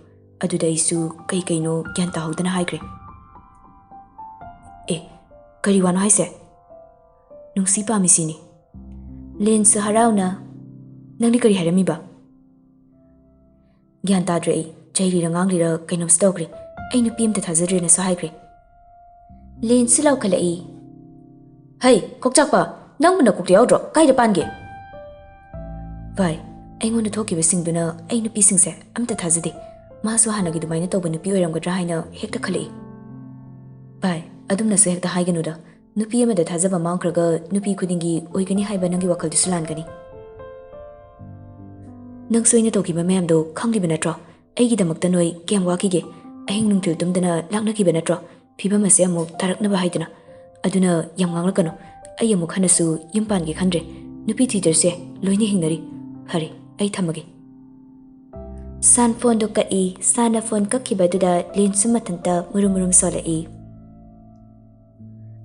ꯑꯗꯨꯗ ꯑꯩꯁꯨ ꯀꯩ ꯀꯩꯅꯣ ꯒ꯭ꯌꯥꯟ ꯇꯥꯍꯧꯗꯅ ꯍꯥꯏꯈ꯭ꯔꯦ꯫" "ꯑꯦ, ꯀꯔꯤ ꯋꯥꯅꯣ ꯍꯥꯏꯁꯦ?" "ꯅꯨꯡꯁꯤ ꯄꯥꯝꯃꯤꯁꯤꯅꯤ꯫" ꯂꯦꯟꯁꯨ ꯍꯔꯥꯎꯅ, "ꯅꯪꯗꯤ ꯀꯔꯤ ꯍꯥꯏꯔꯝꯃꯤꯕ?" "ꯒ꯭ꯌꯥꯟ ꯇꯥꯗ꯭ꯔꯦ ꯑꯩ꯫ ꯆꯩꯔꯤꯔ ꯉꯥꯡꯂꯤꯔ ꯀꯩꯅꯣꯝꯁꯨ ꯇꯧꯈ꯭ꯔꯦ꯫ ꯑꯩ ꯅꯨꯄꯤ ꯑꯝꯇ ꯊꯥꯖꯗ꯭ꯔꯦꯅꯁꯨ ꯍꯥꯏꯈ꯭ꯔꯦ꯫" ꯂꯦꯟꯁꯨ ꯂꯥꯎꯈꯠꯂꯛꯏ꯫ "ꯍꯩ, ꯀꯣꯛꯆꯥꯛꯄ, ꯅꯪꯕꯨ ꯅꯀꯣꯛꯇ ꯌꯥꯎꯗ꯭ꯔꯣ? ꯀꯥꯏꯗ ꯄꯥꯟꯒꯦ?" "ꯚꯥꯏ, ꯑꯩꯉꯣꯟꯗ ꯊꯣꯛꯈꯤꯕꯁꯤꯡꯗꯨꯅ ꯑꯩ ꯅꯨꯄꯤꯁꯤꯡꯁꯦ ꯑꯝꯇ ꯊꯥꯖꯗꯦ꯫ ꯃꯥꯁꯨ ꯍꯥꯟꯅꯒꯤ ꯑꯗꯨꯃꯥꯏꯅ ꯇꯧꯕ ꯅꯨꯄꯤ ꯑꯣꯏꯔꯝꯒꯗ꯭ꯔꯥ ꯍꯥꯏꯅ ꯍꯦꯛꯇ ꯈꯜꯂꯛꯏ꯫" "ꯚꯥꯏ, ꯑꯗꯨꯝꯅꯁꯨ ꯍꯦꯛꯇ ꯍꯥꯏꯒꯅꯨꯗ꯫ ꯅꯨꯄꯤ ꯑꯃꯗ ꯊꯥꯖꯕ ꯃꯥꯡꯈ꯭ꯔꯒ ꯅꯨꯄꯤ ꯈꯨꯗꯤꯡꯒꯤ ꯑꯣꯏꯒꯅꯤ ꯍꯥꯏꯕ ꯅꯪꯒꯤ ꯋꯥꯈꯜꯗꯨꯁꯨ ꯂꯥꯟꯒꯅꯤ꯫" "ꯅꯪꯁꯨ ꯑꯩꯅ ꯇꯧꯈꯤꯕ ꯃꯌꯥꯝꯗꯣ ꯈꯪꯂꯤꯕ ꯅꯠꯇ꯭ꯔꯣ? ꯑꯩꯒꯤꯗꯃꯛꯇ ꯅꯣꯏ ꯀꯌꯥꯝ ꯋꯥꯈꯤꯒꯦ? ꯑꯍꯤꯡ ꯅꯨꯡꯊꯤꯜ ꯇꯨꯝꯗꯅ ꯂꯥꯛꯅꯈꯤꯕ ꯅꯠꯇ꯭ꯔꯣ? ꯐꯤꯕꯝ ꯑꯁꯦ ꯑꯃꯨꯛ ꯇꯥꯔꯛꯅꯕ ꯍꯥꯏꯗꯨꯅ꯫ ꯑꯗꯨꯅ ꯌꯥꯝ ꯉꯥꯡꯂꯛꯀꯅꯨ꯫ ꯑꯩ ꯑꯃꯨꯛ ꯍꯟꯅꯁꯨ ꯌꯨꯝ ꯄꯥꯟꯒꯦ ꯈꯟꯗ꯭ꯔꯦ꯫ ꯅꯨꯄꯤ ꯊꯤꯗ꯭ꯔꯁꯨ ꯌꯥꯏ, ꯂꯣꯏꯅ ꯍꯤꯡꯅꯔꯤ꯫ ꯐꯔꯦ, ꯑꯩ ꯊꯝꯃꯒꯦ꯫" ꯁꯥꯟ ꯐꯣꯟꯗꯣ ꯀꯛꯏ꯫ ꯁꯥꯟꯅ ꯐꯣꯟ ꯀꯛꯈꯤꯕꯗꯨꯗ ꯂꯦꯟꯁꯨ ꯃꯊꯟꯇ ꯃꯨꯔꯨꯝ ꯃꯨꯔꯨꯝ ꯁꯣꯜꯂꯛꯏ꯫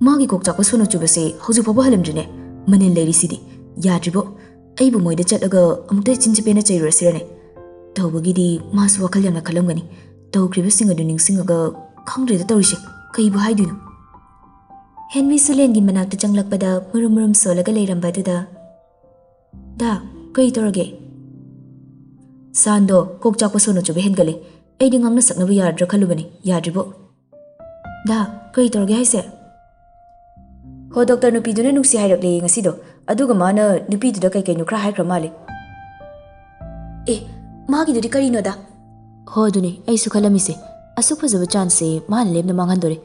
ꯃꯥꯒꯤ ꯀꯣꯛ ꯆꯥꯛꯄ ꯁꯣꯅꯣ ꯆꯨꯕꯁꯦ ꯍꯧꯖꯤꯛ ꯐꯥꯎꯕ ꯍꯜꯂꯝꯗ꯭ꯔꯤꯅꯦ꯫ ꯃꯅꯤꯜ ꯂꯩꯔꯤꯁꯤꯗꯤ꯫ ꯌꯥꯗ꯭ꯔꯤꯕꯣ꯫ ꯑꯩꯕꯨ ꯃꯣꯏꯗ ꯆꯠꯂꯒ ꯑꯃꯨꯛꯇ ꯏꯆꯤꯟ ꯆꯤꯄꯦꯅ ꯆꯩꯔꯨꯔꯁꯤꯔꯅꯦ? ꯇꯧꯕꯒꯤꯗꯤ ꯃꯥꯁꯨ ꯋꯥꯈꯜ ꯌꯥꯝꯅ ꯈꯜꯂꯝꯒꯅꯤ꯫ ꯇꯧꯈ꯭ꯔꯤꯕꯁꯤꯡ ꯑꯗꯨ ꯅꯤꯡꯁꯤꯡꯉꯒ ꯈꯪꯗ꯭ꯔꯦꯗ ꯇꯧꯔꯤꯁꯦ꯫ ꯀꯩꯕꯨ ꯍꯥꯏꯗꯣꯏꯅꯣ? ꯍꯦꯟꯃꯤꯁꯨ ꯂꯦꯟꯒꯤ ꯃꯅꯥꯛꯇ ꯆꯪꯂꯛꯄꯗ ꯃꯨꯔꯨꯝ ꯃꯨꯔꯨꯝ ꯁꯣꯜꯂꯒ ꯂꯩꯔꯝꯕ ꯑꯗꯨꯗ, "ꯗꯥ, ꯀꯔꯤ ꯇꯧꯔꯒꯦ?" "ꯁꯥꯟꯗꯣ ꯀꯣꯛ ꯆꯥꯛꯄ ꯁꯣꯅꯣ ꯆꯨꯕ ꯍꯦꯟꯒꯠꯂꯦ꯫ ꯑꯩꯗꯤ ꯉꯥꯡꯅ ꯁꯛꯅꯕ ꯌꯥꯔꯗ꯭ꯔꯥ ꯈꯜꯂꯨꯕꯅꯤ, ꯌꯥꯗ꯭ꯔꯤꯕꯣ꯫" "ꯗꯥ, ꯀꯔꯤ ꯇꯧꯔꯒꯦ ꯍꯥꯏꯁꯦ?" "ꯍꯣ, ꯗꯣꯛꯇꯔ ꯅꯨꯄꯤꯗꯨꯅ ꯅꯨꯡꯁꯤ ꯍꯥꯏꯔꯛꯂꯦ ꯉꯁꯤꯗꯣ, ꯑꯗꯨꯒ ꯃꯥꯅ ꯅꯨꯄꯤꯗꯨꯗ ꯀꯩ ꯀꯩꯅꯣ ꯈꯔ ꯍꯥꯏꯈ꯭ꯔ ꯃꯥꯜꯂꯦ꯫" "ꯑꯦ, ꯃꯥꯒꯤꯗꯨꯗꯤ ꯀꯔꯤꯅꯣꯗ?" "ꯍꯣ, ꯑꯗꯨꯅꯦ ꯑꯩꯁꯨ ꯈꯜꯂꯝꯃꯤꯁꯦ꯫ ꯑꯁꯨꯛ ꯐꯖꯕ ꯆꯥꯟꯁꯁꯦ ꯃꯥꯅ ꯂꯦꯝꯅ ꯃꯥꯡꯍꯟꯗꯣꯔꯦ꯫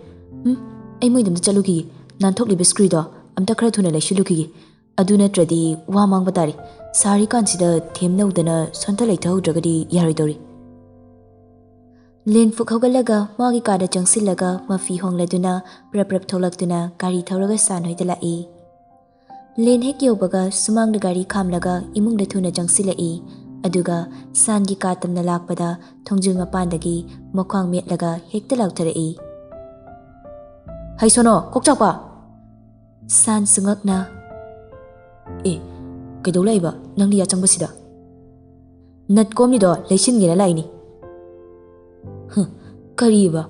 ꯎꯝ, ꯑꯩ ꯃꯣꯏꯗ ꯑꯝꯇ ꯆꯠꯂꯨꯈꯤꯒꯦ꯫ ꯅꯥꯟꯊꯣꯛꯂꯤꯕ ꯁ꯭ꯀ꯭ꯔꯨꯗꯣ ꯑꯝꯇ ꯈꯔ ꯊꯨꯅ ꯂꯩꯁꯤꯜꯂꯨꯈꯤꯒꯦ꯫ ꯑꯗꯨ ꯅꯠꯇ꯭ꯔꯗꯤ ꯋꯥ ꯃꯥꯡꯕ ꯇꯥꯔꯦ꯫ ꯁꯥꯔꯤꯀꯥꯟꯁꯤꯗ ꯊꯦꯝꯅꯧꯗꯅ ꯁꯣꯟꯊ ꯂꯩꯊꯍꯧꯗ꯭ꯔꯒꯗꯤ ꯌꯥꯔꯣꯏꯗꯧꯔꯤ꯫" ꯂꯦꯟ ꯐꯨꯛ ꯍꯧꯒꯠꯂꯒ ꯃꯥꯒꯤ ꯀꯥꯗ ꯆꯪꯁꯤꯜꯂꯒ ꯃꯐꯤ ꯍꯣꯡꯂꯗꯨꯅ ꯄ꯭ꯔꯞ ꯄ꯭ꯔꯞ ꯊꯣꯛꯂꯛꯇꯨꯅ ꯒꯥꯔꯤ ꯊꯧꯔꯒ ꯁꯥꯟ ꯍꯣꯏꯗ ꯂꯥꯛꯏ꯫ ꯂꯦꯟ ꯍꯦꯛ ꯌꯧꯕꯒ ꯁꯨꯃꯥꯡꯗ ꯒꯥꯔꯤ ꯈꯥꯝꯂꯒ ꯏꯃꯨꯡꯗ ꯊꯨꯅ ꯆꯪꯁꯤꯜꯂꯛꯏ꯫ ꯑꯗꯨꯒ ꯁꯥꯟꯒꯤ ꯀꯥ ꯇꯝꯅ ꯂꯥꯛꯄꯗ ꯊꯣꯡꯖꯤꯜ ꯃꯄꯥꯟꯗꯒꯤ ꯃꯈ꯭ꯋꯥꯡ ꯃꯦꯠꯂꯒ ꯍꯦꯛꯇ ꯂꯥꯎꯊꯔꯛꯏ꯫ "ꯍꯩ ꯁꯣꯅꯣ, ꯀꯣꯛ ꯆꯥꯛꯄ!" ꯁꯥꯟꯁꯨ ꯉꯛꯅ, "ꯑꯦ, ꯀꯩꯗꯧ ꯂꯥꯛꯏꯕ ꯅꯪꯗꯤ ꯌꯥꯆꯪꯕꯁꯤꯗ?" "ꯅꯠ ꯀꯣꯝꯂꯤꯗꯣ ꯂꯩꯁꯤꯟꯒꯦꯅ ꯂꯥꯛꯏꯅꯤ꯫" "ꯍꯨꯝ, ꯀꯔꯤꯕ?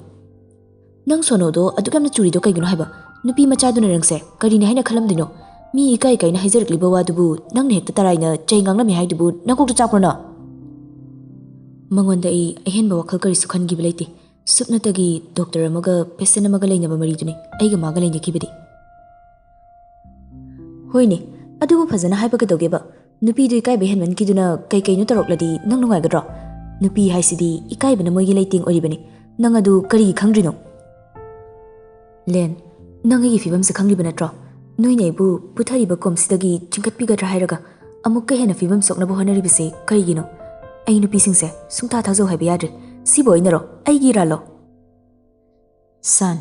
ꯅꯪ ꯁꯣꯅꯣꯗꯣ ꯑꯗꯨꯛ ꯌꯥꯝꯅ ꯆꯨꯔꯤꯗꯣ ꯀꯩꯒꯤꯅꯣ ꯍꯥꯏꯕ? ꯅꯨꯄꯤ ꯃꯆꯥꯗꯨꯅ ꯅꯪꯁꯦ ꯀꯔꯤꯅꯤ ꯍꯥꯏꯅ ꯈꯜꯂꯝꯗꯣꯏꯅꯣ? ꯃꯤ ꯏꯀꯥꯏ ꯏꯀꯥꯏꯅ ꯍꯥꯏꯖꯔꯛꯂꯤꯕ ꯋꯥꯗꯨꯕꯨ ꯅꯪꯅ ꯍꯦꯛꯇ ꯇꯔꯥꯏꯅ ꯆꯩ ꯉꯥꯡꯂꯝꯃꯤ ꯍꯥꯏꯗꯨꯕꯨ ꯅꯀꯣꯛꯇ ꯆꯥꯛꯄ꯭ꯔꯣ ꯅꯪ?" "ꯃꯉꯣꯟꯗ ꯑꯩ ꯑꯍꯦꯟꯕ ꯋꯥꯈꯜ ꯀꯔꯤꯁꯨ ꯈꯟꯈꯤꯕ ꯂꯩꯇꯦ꯫ ꯁꯨꯞꯅꯇꯒꯤ ꯗꯣꯛꯇꯔ ꯑꯃꯒ ꯄꯦꯁꯦꯟ ꯑꯃꯒ ꯂꯩꯅꯕ ꯃꯔꯤꯗꯨꯅꯤ ꯑꯩꯒ ꯃꯥꯒ ꯂꯩꯅꯈꯤꯕꯗꯤ꯫" "ꯍꯣꯏꯅꯦ, ꯑꯗꯨꯕꯨ ꯐꯖꯅ ꯍꯥꯏꯕ ꯀꯩꯗꯧꯒꯦꯕ? ꯅꯨꯄꯤꯗꯨ ꯏꯀꯥꯏꯕ ꯍꯦꯟꯃꯟꯈꯤꯗꯨꯅ ꯀꯩ ꯀꯩꯅꯣ ꯇꯧꯔꯛꯂꯗꯤ ꯅꯪ ꯅꯨꯡꯉꯥꯏꯒꯗ꯭ꯔꯣ? ꯅꯨꯄꯤ ꯍꯥꯏꯁꯤꯗꯤ ꯏꯀꯥꯏꯕꯅ ꯃꯣꯏꯒꯤ ꯂꯩꯇꯦꯡ ꯑꯣꯏꯔꯤꯕꯅꯤ꯫ ꯅꯪ ꯑꯗꯨ ꯀꯔꯤꯒꯤ ꯈꯪꯗ꯭ꯔꯤꯅꯣ?" "ꯂꯦꯟ, ꯅꯪ ꯑꯩꯒꯤ ꯐꯤꯕꯝꯁꯦ ꯈꯪꯂꯤꯕ ꯅꯠꯇ꯭ꯔꯣ? ꯅꯣꯏꯅ ꯑꯩꯕꯨ ꯄꯨꯊꯔꯤꯕ ꯀꯣꯝꯁꯤꯗꯒꯤ ꯆꯤꯡꯈꯠꯄꯤꯒꯗ꯭ꯔꯥ ꯍꯥꯏꯔꯒ ꯑꯃꯨꯛꯀ ꯍꯦꯟꯅ ꯐꯤꯕꯝ ꯁꯣꯛꯅꯕ ꯍꯣꯠꯅꯔꯤꯕꯁꯦ ꯀꯔꯤꯒꯤꯅꯣ? ꯑꯩ ꯅꯨꯄꯤꯁꯤꯡꯁꯦ ꯁꯨꯡꯊꯥ ꯊꯥꯖꯧ ꯍꯥꯏꯕ ꯌꯥꯗ꯭ꯔꯦ꯫ ꯁꯤꯕꯨ ꯑꯣꯏꯅꯔꯣ? ꯑꯩꯒꯤ ꯏꯔꯥꯜꯂꯣ?" "ꯁꯥꯟ,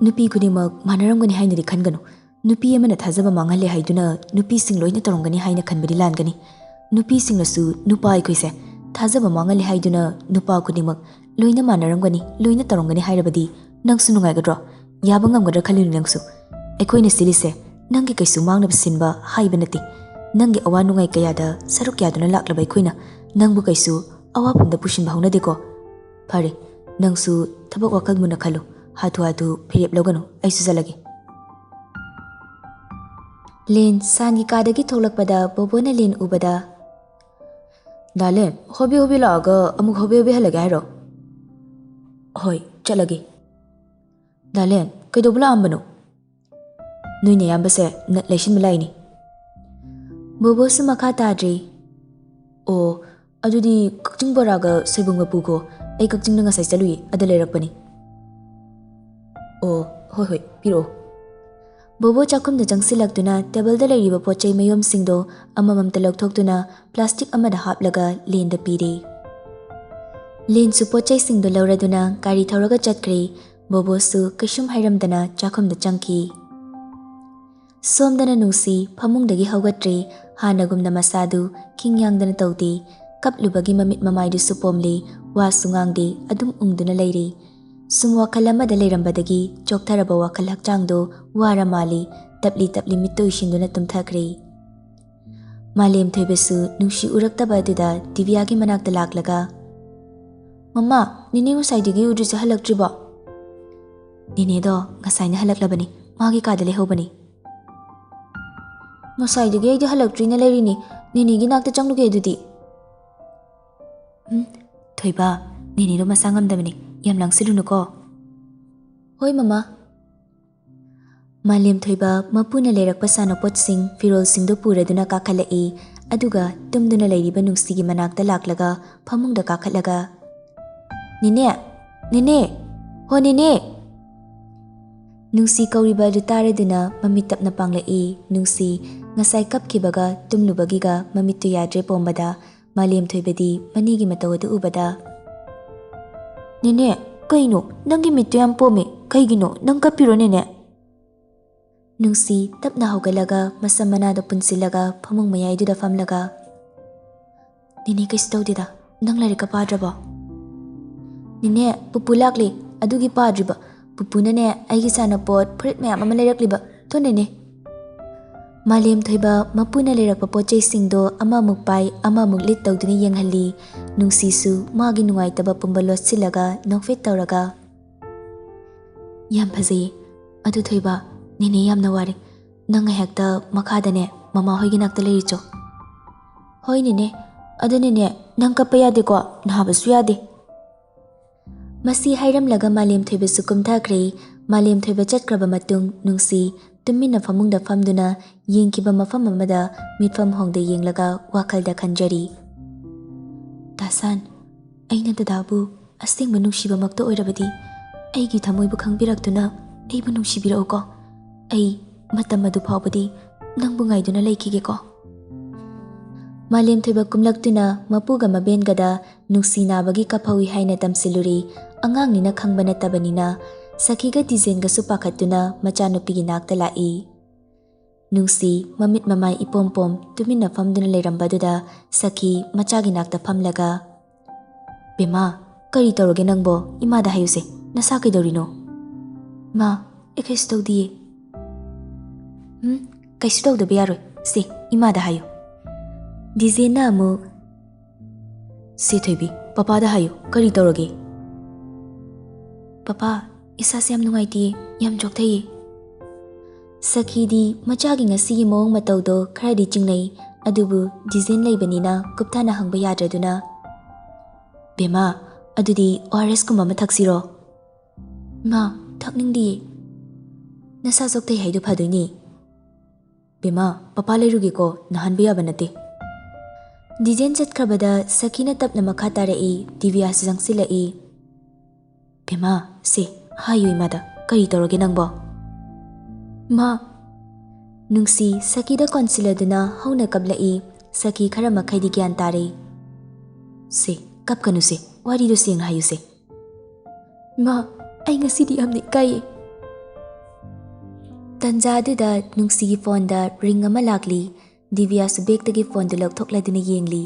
ꯅꯨꯄꯤ ꯈꯨꯗꯤꯡꯃꯛ ꯃꯥꯟꯅꯔꯝꯒꯅꯤ ꯍꯥꯏꯅꯗꯤ ꯈꯟꯒꯅꯨ꯫ ꯅꯨꯄꯤ ꯑꯃꯅ ꯊꯥꯖꯕ ꯃꯥꯡꯍꯜꯂꯦ ꯍꯥꯏꯗꯨꯅ ꯅꯨꯄꯤꯁꯤꯡ ꯂꯣꯏꯅ ꯇꯧꯔꯝꯒꯅꯤ ꯍꯥꯏꯅ ꯈꯟꯕꯗꯤ ꯂꯥꯟꯒꯅꯤ꯫ ꯅꯨꯄꯤꯁꯤꯡꯅꯁꯨ ꯅꯨꯄꯥ ꯑꯩꯈꯣꯏꯁꯦ ꯊꯥꯖꯕ ꯃꯥꯡꯍꯜꯂꯦ ꯍꯥꯏꯗꯨꯅ ꯅꯨꯄꯥ ꯈꯨꯗꯤꯡꯃꯛ ꯂꯣꯏꯅ ꯃꯥꯟꯅꯔꯝꯒꯅꯤ, ꯂꯣꯏꯅ ꯇꯧꯔꯝꯒꯅꯤ ꯍꯥꯏꯔꯕꯗꯤ ꯅꯪꯁꯨ ꯅꯨꯡꯉꯥꯏꯒꯗ꯭ꯔꯣ? ꯌꯥꯕ ꯉꯝꯒꯗ꯭ꯔꯥ ꯈꯜꯂꯤꯅꯤ ꯅꯪꯁꯨ? ꯑꯩꯈꯣꯏꯅ ꯁꯤꯜꯂꯤꯁꯦ ꯅꯪꯒꯤ ꯀꯩꯁꯨ ꯃꯥꯡꯅꯕ ꯁꯤꯟꯕ ꯍꯥꯏꯕ ꯅꯠꯇꯦ꯫ ꯅꯪꯒꯤ ꯑꯋꯥ ꯅꯨꯡꯉꯥꯏ ꯀꯌꯥꯗ ꯁꯔꯨꯛ ꯌꯥꯗꯨꯅ ꯂꯥꯛꯂꯕ ꯑꯩꯈꯣꯏꯅ ꯅꯪꯕꯨ ꯀꯩꯁꯨ ꯑꯋꯥꯐꯝꯗ ꯄꯨꯁꯤꯟꯕ ꯍꯧꯅꯗꯦꯀꯣ꯫ ꯐꯔꯦ, ꯅꯪꯁꯨ ꯊꯕꯛ ꯋꯥꯈꯜ ꯃꯨꯟꯅ ꯈꯜꯂꯨ꯫ ꯍꯥꯊꯨ ꯍꯥꯊꯨ ꯐꯤꯔꯦꯞ ꯂꯧꯒꯅꯨ, ꯑꯩꯁꯨ ꯆꯠꯂꯒꯦ꯫ ꯂꯦꯟ ꯁꯥꯟꯒꯤ ꯀꯥꯗꯒꯤ ꯊꯣꯛꯂꯛꯄꯗ ꯕꯣꯕꯣꯅ ꯂꯦꯟ ꯎꯕꯗ, "ꯗꯥꯂꯦꯟ, ꯍꯣꯕꯦ ꯍꯣꯕꯦ ꯂꯥꯛꯑꯒ ꯑꯃꯨꯛ ꯍꯣꯕꯦ ꯍꯣꯕꯦ ꯍꯜꯂꯒꯦ ꯍꯥꯏꯔꯣ?" "ꯍꯣꯏ, ꯆꯠꯂꯒꯦ꯫" "ꯗꯥꯂꯦꯟ, ꯀꯩꯗꯧꯕ ꯂꯥꯛꯑꯝꯕꯅꯣ?" "ꯅꯣꯏ ꯅꯌꯥꯝꯕꯁꯦ ꯅꯠ ꯂꯩꯁꯤꯟꯕ ꯂꯥꯛꯏꯅꯤ꯫" ꯕꯣꯕꯣꯁꯨ ꯃꯈꯥ ꯇꯥꯗ꯭ꯔꯤ꯫ "ꯑꯣ, ꯑꯗꯨꯗꯤ ꯀꯛꯆꯤꯡ ꯕꯣꯔꯥꯒ ꯁꯣꯏꯕꯨꯝꯒ ꯄꯨꯈꯣ꯫ ꯑꯩ ꯀꯛꯆꯤꯡꯗ ꯉꯁꯥꯏ ꯆꯠꯂꯨꯏ, ꯑꯗ ꯂꯩꯔꯛꯄꯅꯤ꯫" "ꯑꯣ, ꯍꯣꯏ ꯍꯣꯏ, ꯄꯤꯔꯛꯑꯣ꯫" ꯕꯣꯕꯣ ꯆꯥꯛꯈꯨꯝꯗ ꯆꯪꯁꯤꯜꯂꯛꯇꯨꯅ ꯇꯦꯕꯜꯗ ꯂꯩꯔꯤꯕ ꯄꯣꯠ ꯆꯩ ꯃꯌꯣꯝꯁꯤꯡꯗꯣ ꯑꯃꯃꯝꯇ ꯂꯧꯊꯣꯛꯇꯨꯅ ꯄ꯭ꯂꯥꯁꯇꯤꯛ ꯑꯃꯗ ꯍꯥꯞꯂꯒ ꯂꯦꯟꯗ ꯄꯤꯔꯦ꯫ ꯂꯦꯟꯁꯨ ꯄꯣꯠ ꯆꯩꯁꯤꯡꯗꯣ ꯂꯧꯔꯗꯨꯅ ꯒꯥꯔꯤ ꯊꯧꯔꯒ ꯆꯠꯈ꯭ꯔꯦ꯫ ꯕꯣꯕꯣꯁꯨ ꯀꯩꯁꯨꯝ ꯍꯥꯏꯔꯝꯗꯅ ꯆꯥꯛꯈꯨꯝꯗ ꯆꯪꯈꯤ꯫ ꯁꯣꯝꯗꯅ ꯅꯨꯡꯁꯤ ꯐꯃꯨꯡꯗꯒꯤ ꯍꯧꯒꯠꯇ꯭ꯔꯤ꯫ ꯍꯥꯟꯅꯒꯨꯝꯅ ꯃꯁꯥꯗꯨ ꯈꯤꯡꯌꯥꯡꯗꯅ ꯇꯧꯗꯦ꯫ ꯀꯞꯂꯨꯕꯒꯤ ꯃꯃꯤꯠ ꯃꯃꯥꯏꯗꯨꯁꯨ ꯄꯣꯝꯂꯤ꯫ ꯋꯥꯁꯨ ꯉꯥꯡꯗꯦ, ꯑꯗꯨꯝ ꯎꯪꯗꯨꯅ ꯂꯩꯔꯤ꯫ ꯁꯨꯝ ꯋꯥꯈꯜ ꯑꯃꯗ ꯂꯩꯔꯝꯕꯗꯒꯤ ꯆꯣꯛꯊꯔꯕ ꯋꯥꯈꯜ ꯍꯛꯆꯥꯡꯗꯣ ꯋꯥꯔ ꯃꯥꯜꯂꯤ꯫ ꯇꯞꯂꯤ ꯇꯞꯂꯤ ꯃꯤꯠꯇ ꯎꯏꯁꯤꯟꯗꯨꯅ ꯇꯨꯝꯊꯈ꯭ꯔꯦ꯫ ꯃꯥꯂꯦꯝ ꯊꯣꯏꯕꯁꯨ ꯅꯨꯡꯁꯤ ꯎꯔꯛꯇꯕ ꯑꯗꯨꯗ ꯗꯤꯕꯤꯌꯥꯒꯤ ꯃꯅꯥꯛꯇ ꯂꯥꯛꯂꯒ, "ꯃꯃꯥ, ꯅꯦꯅꯦ ꯉꯁꯥꯏꯗꯒꯤ ꯎꯗ꯭ꯔꯤꯁꯦ ꯍꯜꯂꯛꯇ꯭ꯔꯤꯕꯣ?" "ꯅꯦꯅꯦꯗꯣ ꯉꯁꯥꯏꯅ ꯍꯜꯂꯛꯂꯕꯅꯤ, ꯃꯥꯒꯤ ꯀꯥꯗ ꯂꯩꯍꯧꯕꯅꯤ꯫" "ꯉꯁꯥꯏꯗꯒꯤ ꯑꯩꯗꯤ ꯍꯜꯂꯛꯇ꯭ꯔꯤꯅ ꯂꯩꯔꯤꯅꯤ꯫ ꯅꯦꯅꯦꯒꯤ ꯅꯥꯛꯇ ꯆꯪꯂꯨꯒꯦ ꯑꯗꯨꯗꯤ꯫" "ꯎꯝ, ꯊꯣꯏꯕ, ꯅꯦꯅꯦꯗꯣ ꯃꯁꯥ ꯉꯝꯗꯕꯅꯤ, ꯌꯥꯝ ꯂꯥꯡꯁꯤꯜꯂꯨꯅꯨꯀꯣ꯫" "ꯍꯣꯏ, ꯃꯃꯥ꯫" ꯃꯥꯂꯦꯝ ꯊꯣꯏꯕ ꯃꯄꯨꯅ ꯂꯩꯔꯛꯄ ꯁꯥꯟꯅꯄꯣꯠꯁꯤꯡ, ꯐꯤꯔꯣꯜꯁꯤꯡꯗꯨ ꯄꯨꯔꯗꯨꯅ ꯀꯥꯈꯠꯂꯛꯏ꯫ ꯑꯗꯨꯒ ꯇꯨꯝꯗꯨꯅ ꯂꯩꯔꯤꯕ ꯅꯨꯡꯁꯤꯒꯤ ꯃꯅꯥꯛꯇ ꯂꯥꯛꯂꯒ ꯐꯃꯨꯡꯗ ꯀꯥꯈꯠꯂꯒ, "ꯅꯦꯅꯦ! ꯅꯦꯅꯦ! ꯍꯣ ꯅꯦꯅꯦ!" ꯅꯨꯡꯁꯤ ꯀꯧꯔꯤꯕ ꯑꯗꯨ ꯇꯥꯔꯗꯨꯅ ꯃꯃꯤꯠ ꯇꯞꯅ ꯄꯥꯡꯂꯛꯏ꯫ ꯅꯨꯡꯁꯤ ꯉꯁꯥꯏ ꯀꯞꯈꯤꯕꯒ ꯇꯨꯝꯂꯨꯕꯒꯤꯒ ꯃꯃꯤꯠꯇꯨ ꯌꯥꯗ꯭ꯔꯦ ꯄꯣꯝꯕꯗ꯫ ꯃꯥꯂꯦꯝ ꯊꯣꯏꯕꯗꯤ ꯃꯅꯦꯒꯤ ꯃꯇꯧ ꯑꯗꯨ ꯎꯕꯗ, "ꯅꯦꯅꯦ, ꯀꯩꯅꯣ? ꯅꯪꯒꯤ ꯃꯤꯠꯇꯨ ꯌꯥꯝ ꯄꯣꯝꯃꯤ꯫ ꯀꯩꯒꯤꯅꯣ? ꯅꯪ ꯀꯞꯄꯤꯔꯣ, ꯅꯦꯅꯦ?" ꯅꯨꯡꯁꯤ ꯇꯞꯅ ꯍꯧꯒꯠꯂꯒ ꯃꯁꯝ ꯃꯅꯥꯗꯣ ꯄꯨꯟꯁꯤꯜꯂꯒ ꯐꯃꯨꯡ ꯃꯌꯥꯏꯗꯨꯗ ꯐꯝꯂꯒ, "ꯅꯦꯅꯦ, ꯀꯩꯁꯨ ꯇꯧꯗꯦꯗ꯫ ꯅꯪ ꯂꯥꯏꯔꯤꯛꯀ ꯄꯥꯗ꯭ꯔꯕꯣ? ꯅꯦꯅꯦ, ꯄꯨꯄꯨ ꯂꯥꯛꯂꯦ, ꯑꯗꯨꯒꯤ ꯄꯥꯗ꯭ꯔꯤꯕ꯫ ꯄꯨꯄꯨꯅꯅꯦ ꯑꯩꯒꯤ ꯁꯥꯟꯅꯄꯣꯠ, ꯐꯨꯔꯤꯠ ꯃꯌꯥꯝ ꯑꯃ ꯂꯩꯔꯛꯂꯤꯕ꯫ ꯊꯣ ꯅꯦꯅꯦ꯫ ꯃꯥꯂꯦꯝꯊꯣꯏꯕ ꯃꯄꯨꯅ ꯂꯩꯔꯛꯄ ꯄꯣꯠ ꯆꯩꯁꯤꯡꯗꯣ ꯑꯃꯃꯨꯛ ꯄꯥꯏ, ꯑꯃꯃꯨꯛ ꯂꯤꯠ ꯇꯧꯗꯨꯅ ꯌꯦꯡꯍꯜꯂꯤ꯫ ꯅꯨꯡꯁꯤꯁꯨ ꯃꯥꯒꯤ ꯅꯨꯡꯉꯥꯏꯇꯕ ꯄꯨꯝꯕ ꯂꯣꯠꯁꯤꯜꯂꯒ ꯅꯣꯛꯐꯦꯠ ꯇꯧꯔꯒ, "ꯌꯥꯝ ꯐꯖꯩꯌꯦ꯫ ꯑꯗꯨ ꯊꯣꯏꯕ, ꯅꯦꯅꯦ ꯌꯥꯝꯅ ꯋꯥꯔꯦ꯫ ꯅꯪ ꯉꯥꯏꯍꯥꯛꯇ ꯃꯈꯥꯗꯅꯦ ꯃꯃꯥ ꯍꯣꯏꯒꯤ ꯅꯥꯛꯇ ꯂꯩꯔꯨꯆꯣ꯫" "ꯍꯣꯏ ꯅꯦꯅꯦ꯫ ꯑꯗꯨ ꯅꯦꯅꯦ, ꯅꯪ ꯀꯞꯄ ꯌꯥꯗꯦꯀꯣ, ꯅꯥꯕꯁꯨ ꯌꯥꯗꯦ꯫" ꯃꯁꯤ ꯍꯥꯏꯔꯝꯂꯒ ꯃꯥꯂꯦꯝꯊꯣꯏꯕꯁꯨ ꯀꯨꯝꯊꯈ꯭ꯔꯦ꯫ ꯃꯥꯂꯦꯝꯊꯣꯏꯕ ꯆꯠꯈ꯭ꯔꯕ ꯃꯇꯨꯡ ꯅꯨꯡꯁꯤ ꯇꯨꯃꯤꯟꯅ ꯐꯃꯨꯡꯗ ꯐꯝꯗꯨꯅ ꯌꯦꯡꯈꯤꯕ ꯃꯐꯝ ꯑꯃꯗ ꯃꯤꯠꯐꯝ ꯍꯣꯡꯗ ꯌꯦꯡꯂꯒ ꯋꯥꯈꯜꯗ ꯈꯟꯖꯔꯤ꯫ "ꯇꯥꯁꯥꯟ, ꯑꯩꯅ ꯗꯗꯥꯕꯨ ꯑꯁꯦꯡꯕ ꯅꯨꯡꯁꯤꯕꯃꯛꯇ ꯑꯣꯏꯔꯕꯗꯤ ꯑꯩꯒꯤ ꯊꯃꯣꯏꯕꯨ ꯈꯪꯕꯤꯔꯛꯇꯨꯅ ꯑꯩꯕꯨ ꯅꯨꯡꯁꯤꯕꯤꯔꯛꯎꯀꯣ꯫ ꯑꯩ ꯃꯇꯝ ꯑꯗꯨ ꯐꯥꯎꯕꯗꯤ ꯅꯪꯕꯨ ꯉꯥꯏꯗꯨꯅ ꯂꯩꯈꯤꯒꯦꯀꯣ꯫" ꯃꯥꯂꯦꯝꯊꯣꯏꯕ ꯀꯨꯝꯂꯛꯇꯨꯅ ꯃꯄꯨꯒ ꯃꯕꯦꯟꯒꯗ ꯅꯨꯡꯁꯤ ꯅꯥꯕꯒꯤ ꯀꯥꯐꯧꯏ ꯍꯥꯏꯅ ꯇꯝꯁꯤꯜꯂꯨꯔꯤ꯫ ꯑꯉꯥꯡꯅꯤꯅ ꯈꯪꯕ ꯅꯠꯇꯕꯅꯤꯅ ꯁꯈꯤꯒ ꯗꯤꯖꯦꯟꯒꯁꯨ ꯄꯥꯈꯠꯇꯨꯅ ꯃꯆꯥꯅꯨꯄꯤꯒꯤ ꯅꯥꯛꯇ ꯂꯥꯛꯏ꯫ ꯅꯨꯡꯁꯤ ꯃꯃꯤꯠ ꯃꯃꯥꯏ ꯏꯄꯣꯝ ꯄꯣꯝ ꯇꯨꯃꯤꯟꯅ ꯐꯝꯗꯨꯅ ꯂꯩꯔꯝꯕꯗꯨꯗ ꯁꯈꯤ ꯃꯆꯥꯒꯤ ꯅꯥꯛꯇ ꯐꯝꯂꯒ, "ꯕꯦꯝꯃ, ꯀꯔꯤ ꯇꯧꯔꯒꯦ ꯅꯪꯕꯣ? ꯏꯃꯥꯗ ꯍꯥꯏꯌꯨꯁꯦ, ꯅꯁꯥ ꯀꯩꯗꯧꯔꯤꯅꯣ?" "ꯃꯥ, ꯑꯩ ꯀꯩꯁꯨ ꯇꯧꯗꯤꯌꯦ꯫" "ꯎꯝ, ꯀꯩꯁꯨ ꯇꯧꯗꯕ ꯌꯥꯔꯣꯏ꯫ ꯁꯦ, ꯏꯃꯥꯗ ꯍꯥꯏꯌꯨ꯫" ꯗꯤꯖꯦꯟꯅ ꯑꯃꯨꯛ, "ꯁꯦ ꯊꯣꯏꯕꯤ, ꯄꯄꯥꯗ ꯍꯥꯏꯌꯨ, ꯀꯔꯤ ꯇꯧꯔꯒꯦ?" "ꯄꯄꯥ, ꯏꯁꯥꯁꯦ ꯌꯥꯝ ꯅꯨꯡꯉꯥꯏꯇꯦꯌꯦ, ꯌꯥꯝ ꯆꯣꯛꯊꯩꯌꯦ꯫" ꯁꯈꯤꯗꯤ ꯃꯆꯥꯒꯤ ꯉꯁꯤꯒꯤ ꯃꯑꯣꯡ ꯃꯇꯧꯗꯣ ꯈꯔꯗꯤ ꯆꯤꯡꯅꯩ, ꯑꯗꯨꯕꯨ ꯗꯤꯖꯦꯟ ꯂꯩꯕꯅꯤꯅ ꯀꯨꯞꯊꯅ ꯍꯪꯕ ꯌꯥꯗ꯭ꯔꯗꯨꯅ, "ꯕꯦꯝꯃ, ꯑꯗꯨꯗꯤ ꯑꯣ ꯑꯥꯔ ꯑꯦꯁ ꯀꯨꯝꯕ ꯑꯃ ꯊꯛꯁꯤꯔꯣ?" "ꯃꯥ, ꯊꯛꯅꯤꯡꯗꯤꯌꯦ꯫" "ꯅꯁꯥ ꯆꯣꯛꯊꯩ ꯍꯥꯏꯗꯣ ꯐꯗꯣꯏꯅꯦ꯫" "ꯕꯦꯝꯃ, ꯄꯄꯥ ꯂꯩꯔꯨꯒꯦꯀꯣ, ꯅꯥꯍꯟꯕ ꯌꯥꯕ ꯅꯠꯇꯦ꯫" ꯗꯤꯖꯦꯟ ꯆꯠꯈ꯭ꯔꯕꯗ ꯁꯈꯤꯅ ꯇꯞꯅ ꯃꯈꯥ ꯇꯥꯔꯛꯏ, ꯗꯤꯕꯤꯌꯥꯁꯨ ꯆꯪꯁꯤꯜꯂꯛꯏ꯫ "ꯕꯦꯝꯃ, ꯁꯦ, ꯍꯥꯏꯌꯨ ꯏꯃꯥꯗ, ꯀꯔꯤ ꯇꯧꯔꯒꯦ ꯅꯪꯕꯣ?" "ꯃꯥ꯫" ꯅꯨꯡꯁꯤ ꯁꯈꯤꯗ ꯀꯣꯟꯁꯤꯜꯂꯗꯨꯅ ꯍꯧꯅ ꯀꯞꯂꯛꯏ꯫ ꯁꯈꯤ ꯈꯔ ꯃꯈꯩꯗꯤ ꯒ꯭ꯌꯥꯟ ꯇꯥꯔꯦ꯫ "ꯁꯦ, ꯀꯞꯀꯅꯨꯁꯦ, ꯋꯥꯔꯤꯗꯨ ꯁꯦꯡꯅ ꯍꯥꯏꯌꯨꯁꯦ꯫" "ꯃꯥ, ꯑꯩ ꯉꯁꯤꯗꯤ ꯌꯥꯝꯅ ꯏꯀꯥꯏꯌꯦ꯫" ꯇꯟꯖꯥꯗꯨꯗ ꯅꯨꯡꯁꯤꯒꯤ ꯐꯣꯟꯗ ꯔꯤꯡ ꯑꯃ ꯂꯥꯛꯂꯤ꯫ ꯗꯤꯕꯤꯌꯥꯁꯨ ꯕꯦꯒꯇꯒꯤ ꯐꯣꯟꯗꯨ ꯂꯧꯊꯣꯛꯂꯗꯨꯅ ꯌꯦꯡꯂꯤ꯫